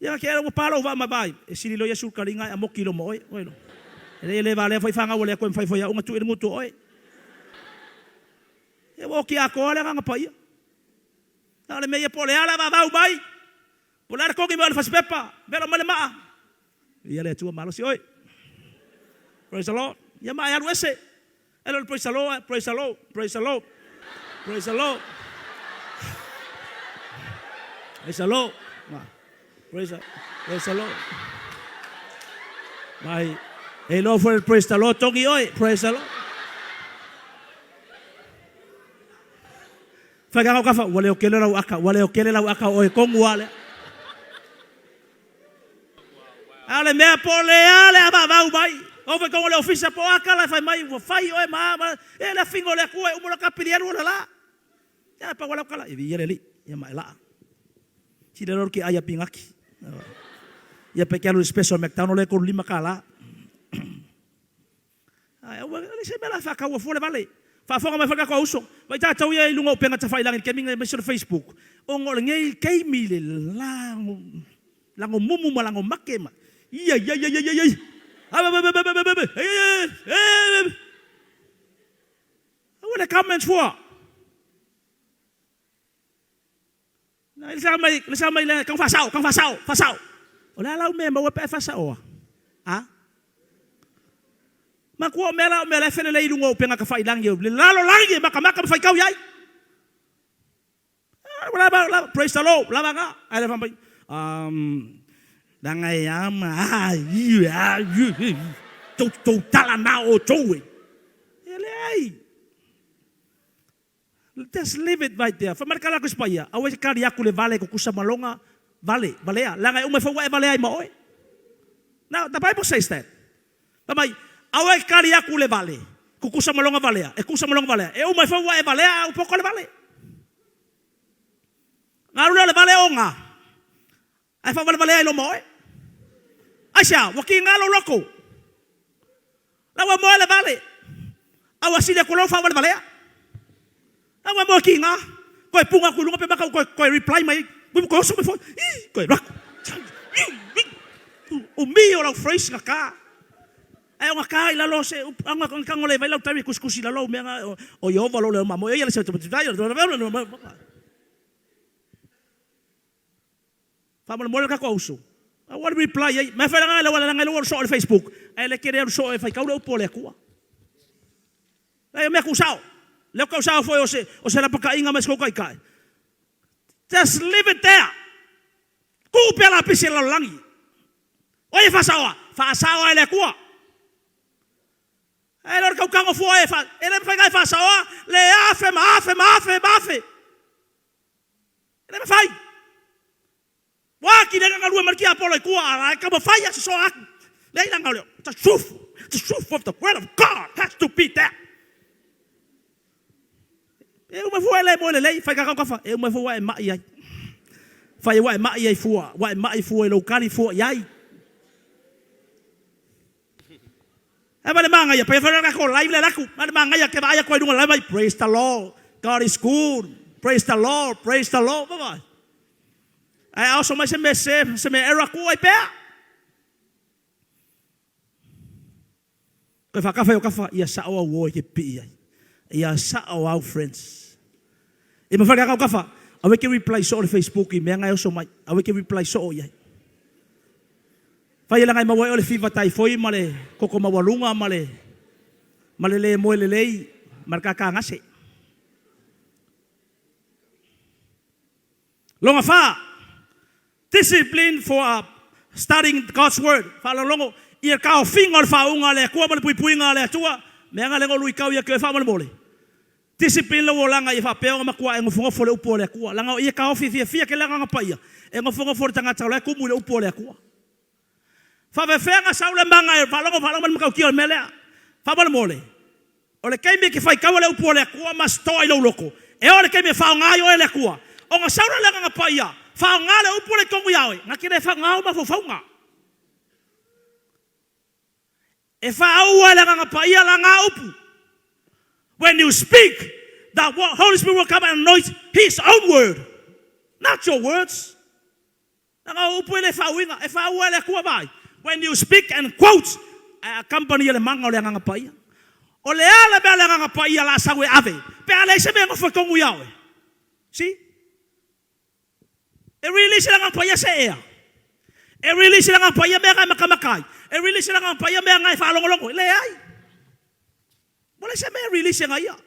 S1: Ia ke ua pa lou vaa ma vai. E sili loa Iesu kaliga e amoki loa ma oe. Oi lo. E le le valea foi fangau le Atua e mafai foi au na tuu i le gutu o oe. Ia ua oki atoa le Agaga Paia. Na o le mea ia po o le a le avavau mai. Po o le a le kogi mai o le fasipepa. Velo mai le maa. Ia le Atua malosi oe. Praise the Lord. Ia ma e alu ese. E le praise the Lord, praise the Lord, praise the Lord. Praise the Lord. Praise the Lord. Praise the, praise the Lord. Mai, e loa foi praise the Lord, tongi oe, praise the Lord. Whai ka kafa, ua leo kele lau aka, ua leo kele lau aka o e kongu a lea. A o le mea po o le a le avavau mai. O fai kongo le ofisa po aka la fai mai ua fai oe ma ma e le afinga o le Atua e uma loa kapili alu o le la. Ia pa wala kala e ia le li ia ma e laa. Si le lor ki ai a pingaki. Ia pe ke alu special McDonald le kolu lima ka la. Ae aua le se mea la faakaua fua le vale. Faafofoga mai foi le tatou uso. Vaai tatou ia i luga o upega tafailagi i le taimi aemaise o le Facebook, ona o lenei taimi le lago lago mumu ma lago make ma ia ia ia ia ia ia Aua le comments fua. Le sa mai, le sa mai le kau faasao, kau faasao, faasao. O le a lau mea e maua pe a e faasaoa? A? Matua o mea la o mea la e felelei i luga o upega tafailagi o le lalolagi e makamaka ma faitau i ai. Praise the Lord, lava ga. Ae le fai mai, leaga e ama, a, i, a, i, tou, tou tala na outou e. E leai. Just leave it right there. Fai mai le kala aku i si paia, aua e te kali aku le vale e kukusa ma loga vale, valea, leaga e uma ifo ua e valea ai ma oe. Now, the Bible says that. Fai mai, aua e kali aku le vale, kukusa ma loga valea, e kusa ma loga valea, e uma ifo ua e valea a ua poko le vale. Galu lea o le vale o ga, ae faavalevalea ai loa ma oe. Aisea? Ua kiga lou loto. La ua moe le vale, a ua sili atu lou faavalevalea. La ua moe kiga, toe puga atu i luga pe mata ua toe reply mai ai, ua toe oso mai foi, ii, toe alu atu. Umi o lau phrase na ta. Ae ona ta i lalo o se upu, ona tago le vai lau taimi e tusitusi i lalo au mea na, o Ieova lo le mamoe, ia le Faamolemole le tatou auso. Aua le reply ai. Mea fai langa le langa le soo le Facebook. Ae le kere alu soo e faitau le upu a le Atua. Leai o mea tuusao. Lea ou tausao foi o se o se lapataiga mai si kou taitai. Just leave it there. Tuu pea lapisi e le lalolagi. O ai e faasaoa? Faasaoa e le Atua. Ae le o le tautago fua e fa, e le mafai ona e faasaoa le afe ma afe ma afe ma afe. E le mafai. Ua atili ai ona galue ma le tiapolo i tua, a la e taumafai lava sosoa atu. Leai leaga o le the truth, the truth of the word of God has to be there. E uma fua e le moe lelei, fai kakau kafa, e uma fua ua e mai ai. Fai ua e mai ai fua, ua e mai fua i lou kali fua i ai. E ma le magaia, pai fai ka ko live le laku, ma le magaia ke vaai aku ai lunga live ai, praise the Lord, God is good, praise the Lord, praise the Lord, bye bye. Ae a oso mai se mea se, se mea error ku ai pea. Koe whakawhai o kawha, ia sao au oe ke pii ai. Ia sao au friends. E mawhai kakau kawha, awe ke reply so o le Facebook i mea ngai oso mai, awe ke reply so o iai. Fai e laga e maua ai o le fiva taifoi ma le koko maualuga ma le ma le lē moe lelei ma le kākā gase. Lona fa, discipline for a studying God's word, faalogologo ia le taofiga o le faauuga a le Atua ma le puipuiga a le Atua, mea na lego luitau ia te oe faamolemole. Discipline lou olaga ia faapea ona matua e nofonofo le upu a le Atua, leaga o ia e taofi fiafia tele agaga paia e nofonofo le tagata o la e tumu i le upu a le Atua. Faafefea na sau le maga e faalogo faalogo mai le matautia o le mea lea. Faamolemole, o le taimi e te faitaua le upu a le Atua ma stoa i lou loto, e oo i le taimi e faaaoga ai oe e le Atua, ona sau lea o le agaga paia, faaaoga le upu lea i totonu ia oe, na te le faaaoga ou mafaufauga. E faauu ai le Agaga Paia la upu. When you speak, the Holy Spirit will come and anoint His own word, not your words. Leaga o upu e le faauiga, e faauu ai le Atua vaai. When you speak and quote, ae accompany e le mana o le Agaga Paia. O le a le mea le Agaga Paia la sau e ave, pe a leai se mea e nofo i tonu ia oe. See? E release le Agaga Paia se ea. E release le Agaga Paia mea na e matamata ai. E release le Agaga Paia mea na e faalogologo ai. Leai. Ua leai se mea e release e ia.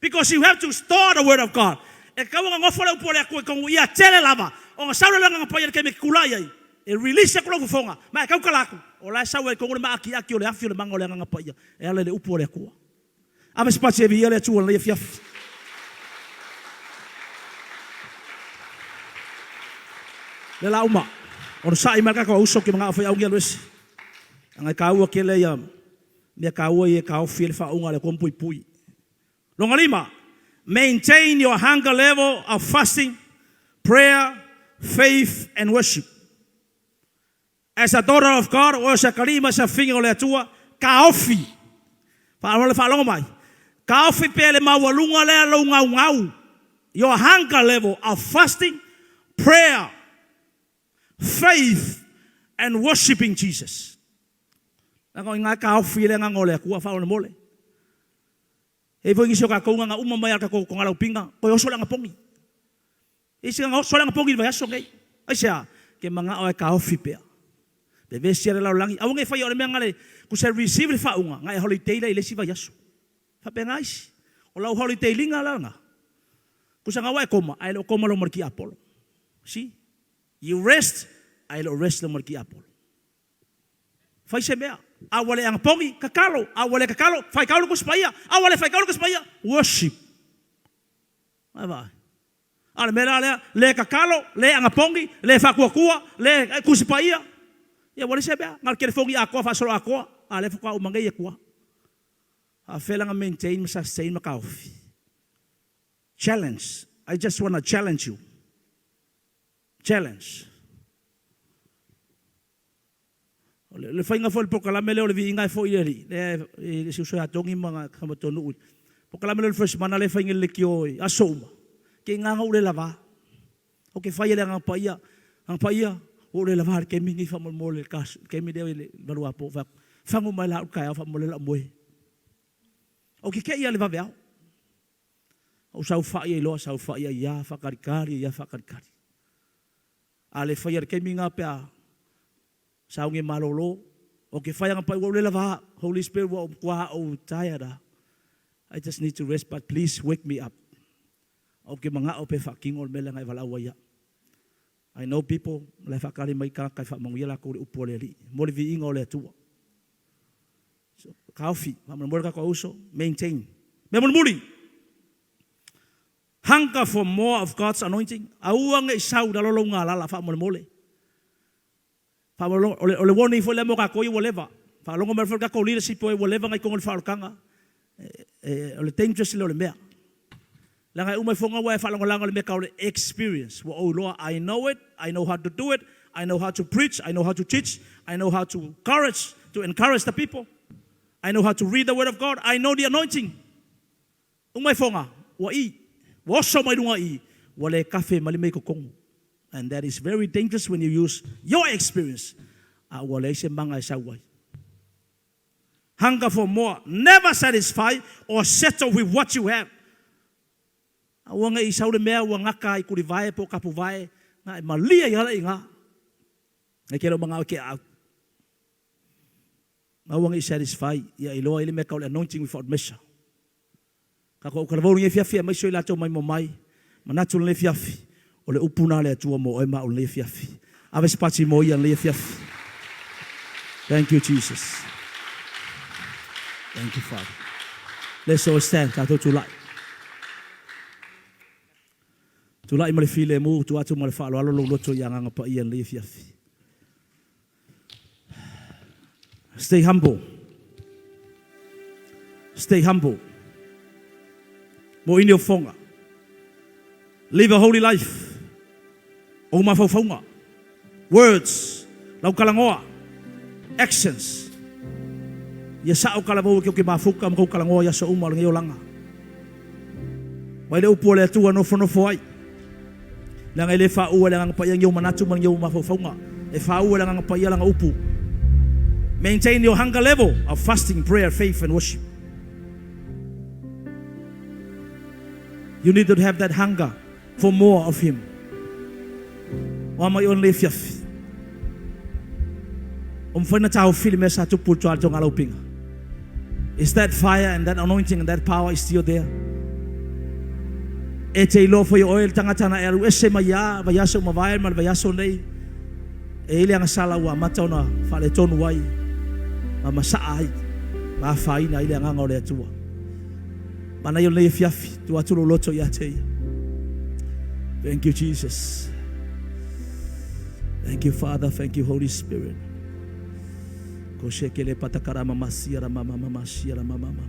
S1: Because you have to store the word of God. E tatau ona nofo le upu a le Atua i tonu ia tele lava. Ona sau lea o le Agaga Paia i le taimi e te tulai ai. E release atu lau fofoga, ma e tautala atu, o la e sau ai i tonu le maakiaki o le afi o le mana o le Agaga Paia e ala i le upu a le Atua. Ave se pasi e viia le Atua i lenei afiafi. Le la uma, onosai mai le tatou auso ki manao faiaugi alu ese. Leaga e taua tele ia mea taua ia e taofi ai le faauuga a le Atua ma puipui. Lona lima, maintain your hunger level of fasting, prayer, faith and worship. As a daughter of God, o se atalii ma se afafine o le Atua, taofi, faalogo faalogo mai, taofi pea le maualuga lea lou gaugau, your hunger level of fasting, prayer, faith and worshiping Jesus. Leaga o i ina e taofi ai le agaga o le Atua, faamolemole. E i ai foi nisi o tatou na uma mai lava i le tatou togalaupiga, toe oso le anapogi. E isi na oso le anapogi i le vaiaso nei. Aisea? Ke manao e taofi pea. Vevesi le lalolagi. Aua ne i faia o le mea na le kusa e receive le faauuga, na e holiday lea i le isi vaiaso. Faapena isi. O lau holiday liga la lena. Kusa na ua e koma, ae le o koma lou maliki Apolo. See? You rest, ae le o rest lou maliki Apolo. Fai se mea. A ua le anapogi, tatalo. A ua le tatalo, faitau le Tusi Paia. A ua le faitau le Tusi Paia, worship. Ai vaai. A o le mea la lea, le tatalo, le anapogi, le faatuatua, le Tusi Paia. Ia ua leai se mea, na o le telefoni atoa faasoloatoa, a o lea faatoa uma nei atu lava. A faapefea la ona maintain ma sustain ma taofi? Challenge, I just wanna challenge you. Challenge. O le faiga foi o le polokalame lea o le viiga e foi i le Alii, lea e si uso ia Tony ma si o matou nuu i le polokalame lea o le First Manna lea e fai nei i le leitio i aso uma, tiga lava ona ou le lava. Ou te fai lava i le Agaga Paia, Agaga Paia, ua ou le lava i le taimi lenei faamolemole i le taimi lea i le valuapo. Ou fai atu, fagu mai la au i le taeao faamolemole o le a ou moe. Ou te te i lava i le vaveao. Ou saofai ai loa, saofai ai lava, faatalitali ai lava, faatalitali. A le faia i le taimi lena pe a sauni e malolo, ou te fai Agaga Paia ua ou le lava, Holy Spirit ua matua ou tired lava. I just need to rest but please wake me up. Ou te manao pea e faatino le mea lea na e valaau ai au. I know people la e faatali mai tagata e faamanuia latou i le upu a le Alii mo le viiga o le Atua. So, taofi, faamolemole le tatou auuso, maintain. Mea mulimuli, hunger for more of God's anointing. Aua ne i sau i lalo lou galala faamolemole. Faamolemole, o le warning foi lea mo tatou ia ua leva. Faalogo mai foi le tatou leadership o e ua leva ona i totonu o le faaolataga, o le dangerous lea o le mea. Leaga e uma ifo ua e faalagolago i le mea e tau o le experience. Ua ou iloa, I know it, I know how to do it, I know how to preach, I know how to teach, I know how to encourage, to encourage the people, I know how to read the word of God, I know the anointing. Uma ifoga, ua i, ua oso mai luga i, ua le kafe ma le mea i totonu. And that is very dangerous when you use your experience. A ua leai se maga e sau ai. Hunger for more, never satisfy or settle with what you have. Aua ne i sau le mea ua gata ai tulivae po o tapuvae, na e malie ai lava i ina. E te le o manao e keaau. Aua ne i satisfy, ia iloa ai le mea tau le anointing without measure. Tatou autalavou i lenei afiafi aemaise o i latou mai momai, manatu i lenei afiafi, o le upu lena a le Atua mo oe ma au i lenei afiafi. Ave se pati mo ia i lenei afiafi. Thank you Jesus. Thank you Father. Let's all stand, tatou tulai. Tulai ma le filemu, tuu atu ma le faaaloalo lou loto i Agaga Paia i lenei afiafi. Stay humble. Stay humble. Mo ini o fonga. Live a holy life. O mafaufauga. Words. Lau talanoa. Actions. Ia sao talavou e ke mafuka ma kou talanoa i aso uma o lenei olaga. Mai le upu a le Atua nofonofo ai. Leaga e le faaua e le Agaga Paia ni ou manatu ma ni ou mafaufauga. E faaua e le Agaga Paia lana upu. Maintain your hunger level of fasting, prayer, faith and worship. You need to have that hunger for more of Him. O a mai oe lenei afiafi. O mafai ona taofi le mea sa tupu i le toa le laupiga. Is that fire and that anointing and that power is still there? E te iloa foi oe le tagata na e alu ese mai ia vaiaso ua mavae ma le vaiaso nei e i le agasala ua amata ona faaletonu ai ma masaa ai ma afaina ai le agaga o le Atua. Manaia o lenei afiafi, tuu atu lou loto ia te ia. Thank you Jesus. Thank you Father, thank you Holy Spirit. Ko shekele patakara mama sia mama mama sia mama mama.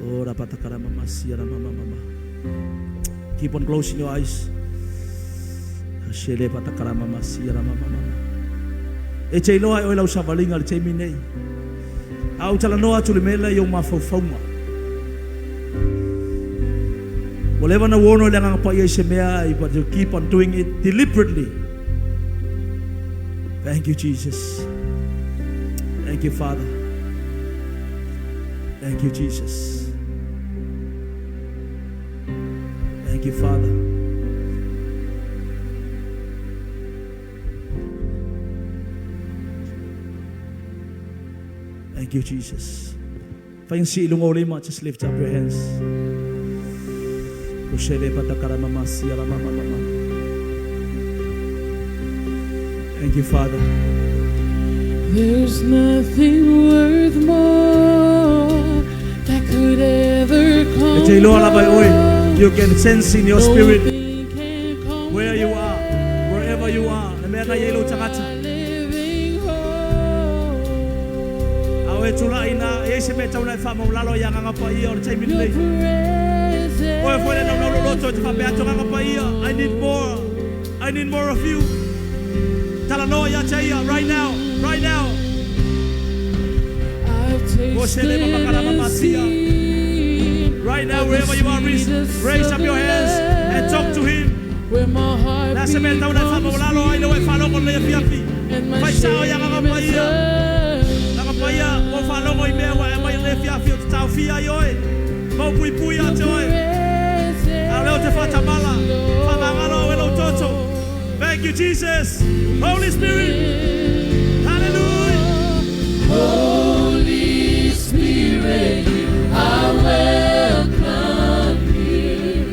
S1: Oh, ra patakara mama sia mama mama. Keep on closing your eyes. Shele patakara mama sia mama mama. E te iloa e oe lau savaliga i le taimi nei. A ou talanoa atu i le mea lea i ou mafaufauga. Ua leva ona ou ono i le Agaga Paia i se mea, but you keep on doing it deliberately. Thank you, Jesus. Thank you, Father. Thank you, Jesus. Thank you, Father. Thank you, Jesus. Fai si ilunga o lima, just lift up your hands. Kushele patakara mama siara mama mama. Thank you, Father.
S4: There's nothing worth more that could ever
S1: E E te iloa lava e oe. You can sense in your spirit
S4: Nothing can compare
S1: where you are, wherever you are. Le mea na iai lou tagata.
S4: my living hope.
S1: A oe tula'i ina, e iai se mea e tatau ona e faamaualalo i Agaga Paia o le taimi
S4: Your
S1: lenei.
S4: presence.
S1: Oe foi le naunau loloto e te faapea atu Agaga Paia, I need more. I need more of you. Talanoa ia te ia, right now, right now.
S4: I've tasted and seen
S1: Right now,
S4: of the
S1: wherever you are, raise,
S4: sweetest
S1: raise
S4: of
S1: up your hands and talk to him.
S4: Where my heart
S1: Le a se mea e tatau ona e
S4: becomes
S1: faamaualalo ai le oe faalogo i lenei afiafi.
S4: and my
S1: Fai sao i Agaga
S4: shame is
S1: Paia. Agaga Paia, ua ou faalogo i mea ua e aumai i lenei afiafi ou te taofia ai oe. Ma ou puipui ia te oe. A o lea ou te faatamala, faamagalo oe lou toto. Thank you, Jesus. Holy Spirit. Hallelujah.
S4: Holy Spirit, you are welcome here.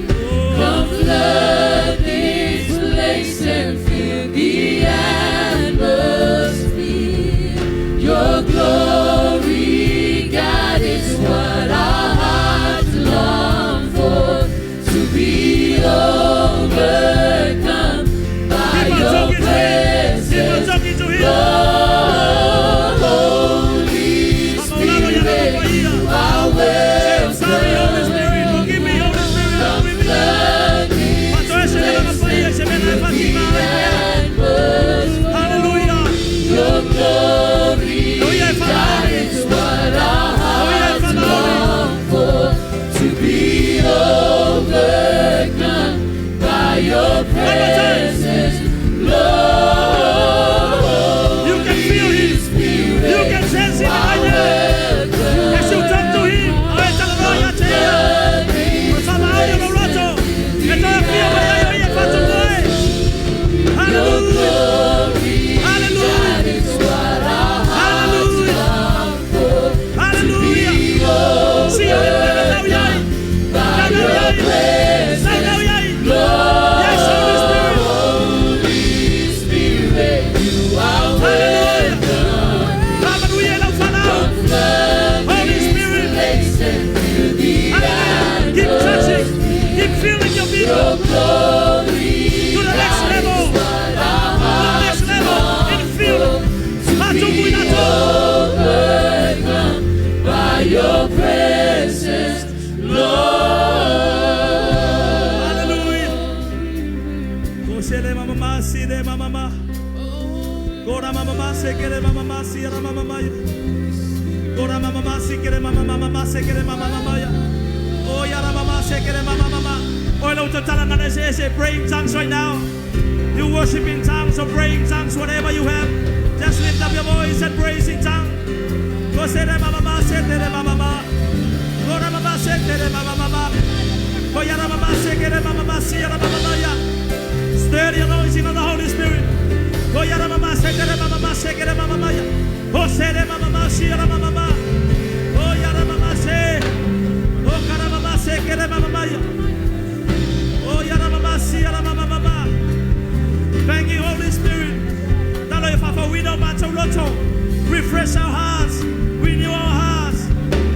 S4: Come flood this place and fill the atmosphere. Your glory, God, is what our hearts long for. To be overcome by
S1: Keep on
S4: your
S1: talking to him. Keep on
S4: presence.
S1: talking to him.
S4: Holy
S1: Faamaualalo i Agaga
S4: Spirit,
S1: Paia.
S4: you are
S1: Say, sorry, Holy Spirit. Forgive me, Holy Spirit. Forgive me. Faatoese le Agaga Paia i se mea na e faatigā ai pea. Hallelujah.
S4: Your glory,
S1: O ia e
S4: God,
S1: faamaoni.
S4: is what our
S1: O ia e
S4: hearts
S1: faamaoni.
S4: long for. To be overcome by your
S1: One more time.
S4: presence, Lord.
S1: You can feel him.
S4: Spirit,
S1: You can sense him right now. As you talk to him, o e talanoa ia te ia. O le faamaoni o lou loto. E toe afio mai ai o ia e faatupu oe. Hallelujah. Hallelujah. Hallelujah. Hallelujah. Sia le mea tau iai. Tau tau iai. Tau tau iai. Yes, Holy Spirit.
S4: Spirit, you are
S1: Hallelujah. Faamanuia i lau fanau. Holy Spirit. Hallelujah. Keep touching. Keep filling your people to the next level. To the next level. In fill. Faatupu i latou.
S4: By your presence, Lord.
S1: Hallelujah. Ko sele mama ma si de mama ma. Ko ra mama ma se kere mama ma si ra mama ma ya. Ko ra mama ma si kere mama mama ma se kere mama mama ya. O ya ra mama se kere mama mama. O lau tatala na ese ese pray in tongues right now. You worship in tongues or pray in tongues, whatever you have. Just lift up your voice and praise in tongues. Ko sele mama ma se tere mama ma. Ko ra mama se tere mama mama. Ko ya ra mama se kere mama ma si ra mama ma ya. Stir the anointing of the Holy Spirit. Ko ya ra mama se tere mama ma se kere mama ma ya. O sele mama ma si ra mama ma. O ya ra mama se. O kara mama se kere mama ma ya. O ya ra mama si ra mama mama. Thank you, Holy Spirit. Talo e faafouina o matou loto. Refresh our hearts. Renew our hearts.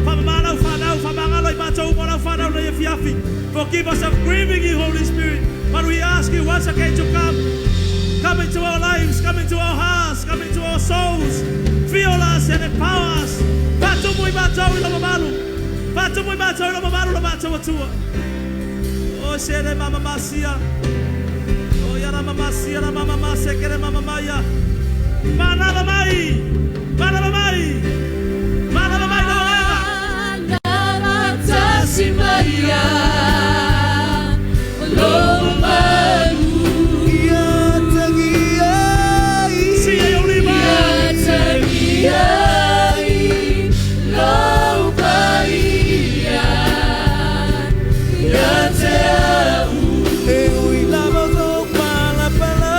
S1: Faamamā lau fanau, faamagalo i matou uma lau fanau nei afiafi. Forgive us of grieving you, Holy Spirit. But we ask you once again to come. Come into our lives, come into our hearts, come into our souls. Fill us and empower us. Faatumu i matou i lou mamalu. Faatumu i matou i lou mamalu lo matou Atua. O sele mama masia. O yara mama sia la mama ma se kere mama maya. Manava mai. Manava mai. Manava mai lau Agaga.
S4: Tasi maia, lou mamalu.
S5: Ia tagia ai.
S1: Sia i ou lima.
S4: Ia tagia ai lou paia. Ia te au.
S5: E ui lava lou palapala.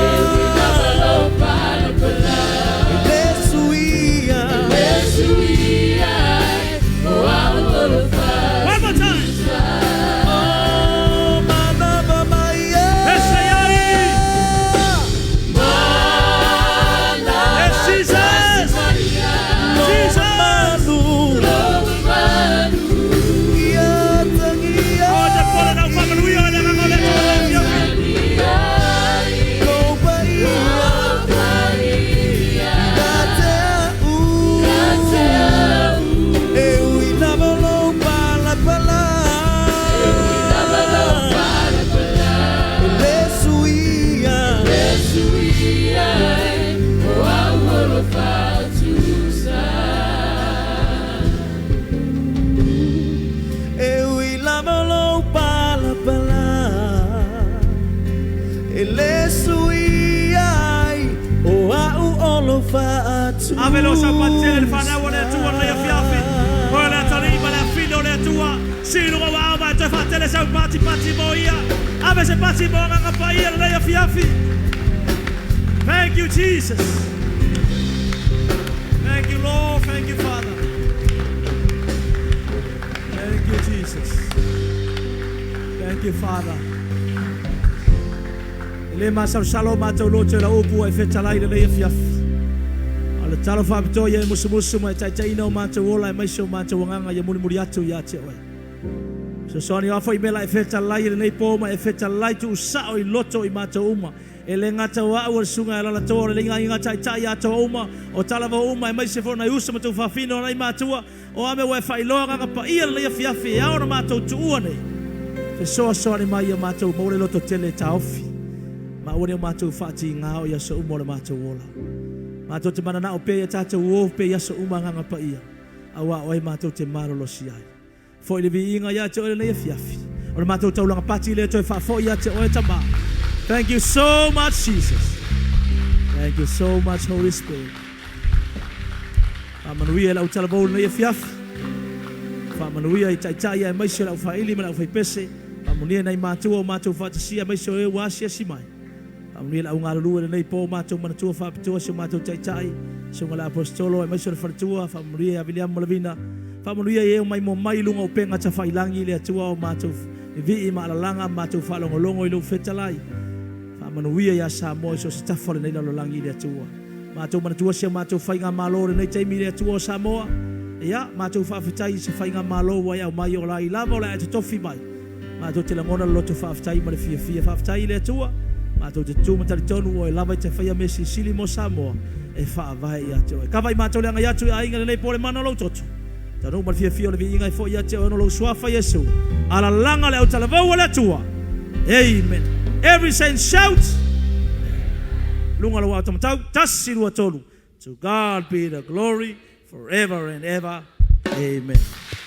S4: E ui lava lou palapala.
S1: Ave leo saupati tele i le fanau a le Atua i lenei afiafi. Oe le atalii ma le afine o le Atua, sii i luga o aao ma e toe faatele sau patipati mo ia. Ave se pati mo Agaga Paia i lenei afiafi. Thank you, Jesus. Thank you, Lord. Thank you, Father. Thank you, Jesus. Thank you, Father. E le masalosalo o matou loto i lau upu ua e fetalai i lenei afiafi. A o le tatalo faapitoa ia e musumusu ma e taitaiina o matou ola aemaise o matou agaga ia mulimuli atu ia te oe. Fesoasoani o a foi mea la e fetalai i lenei po ma e fetalai tuusao i loto i matou uma. E le gata o au o le susuga ia Alalatoa o le Leiga Taitai atoa uma o talavou uma aemaise foi o nai uso ma tuafafine o nai matua o a mea ua e faailoa agaga paia lenei afiafi e ao ona matou tuua nei. Fesoasoani mai ia matou maua le loto tele e taofi ma aua ne i o matou faatiga o i aso uma o le matou ola. Matou te mananao pea ia tatou o pea i aso uma agaga paia auā o oe matou te malolosi ai. Foi le viiga ia te oe lenei afiafi. O le matou taulaga pati lea toe faafoi ia te oe Tama. Thank you so much Jesus. Thank you so much Holy Spirit. Faamanuia i lau talavou lenei afiafi. Faamanuia i taitai aemaise o le aufaili ma le aufaipese. Faamanuia i nai matua o matou faatasia aemaise o e ua asiasi mai. Faamanuia i le au galulue i lenei po o matou manatua faapitoa si o matou Taitai, Susuga i le Aposetolo aemaise o le faletua, faamanuia ia Viliamu ma Lavina, faamanuia i e o maimoa mai i luga o upega tafailangi i le Atua o matou vivii ma alalaga ma matou faalogologo i lou fetalai. Faamanuia ia Samoa i so o se tafa o lenei lalolagi i le Atua. Matou manatua si a matou faigamalo i lenei taimi i le Atua o Samoa. Ia, matou faafetai i se faigamalo ua e aumai o lai lava o le a e totofi mai. Matou te lagona le loto faafetai ma le fiafia. Faafetai i le Atua. Matou te tu ma talitonu ua oe lava i te faia mea silisili mo Samoa e faavae ia te oe. Kava i matou le agai atu i aiga i lenei po le mana o lou toto. Taunuu ma le fiafia o le viiga e foi ia te oe ona o lou suafa Iesu. Alalaga le autalavou a le Atua. Amen. Every saint shout. Luga lou aotamatau. Tasi, lua, tolu. To God be the glory forever and ever. Amen.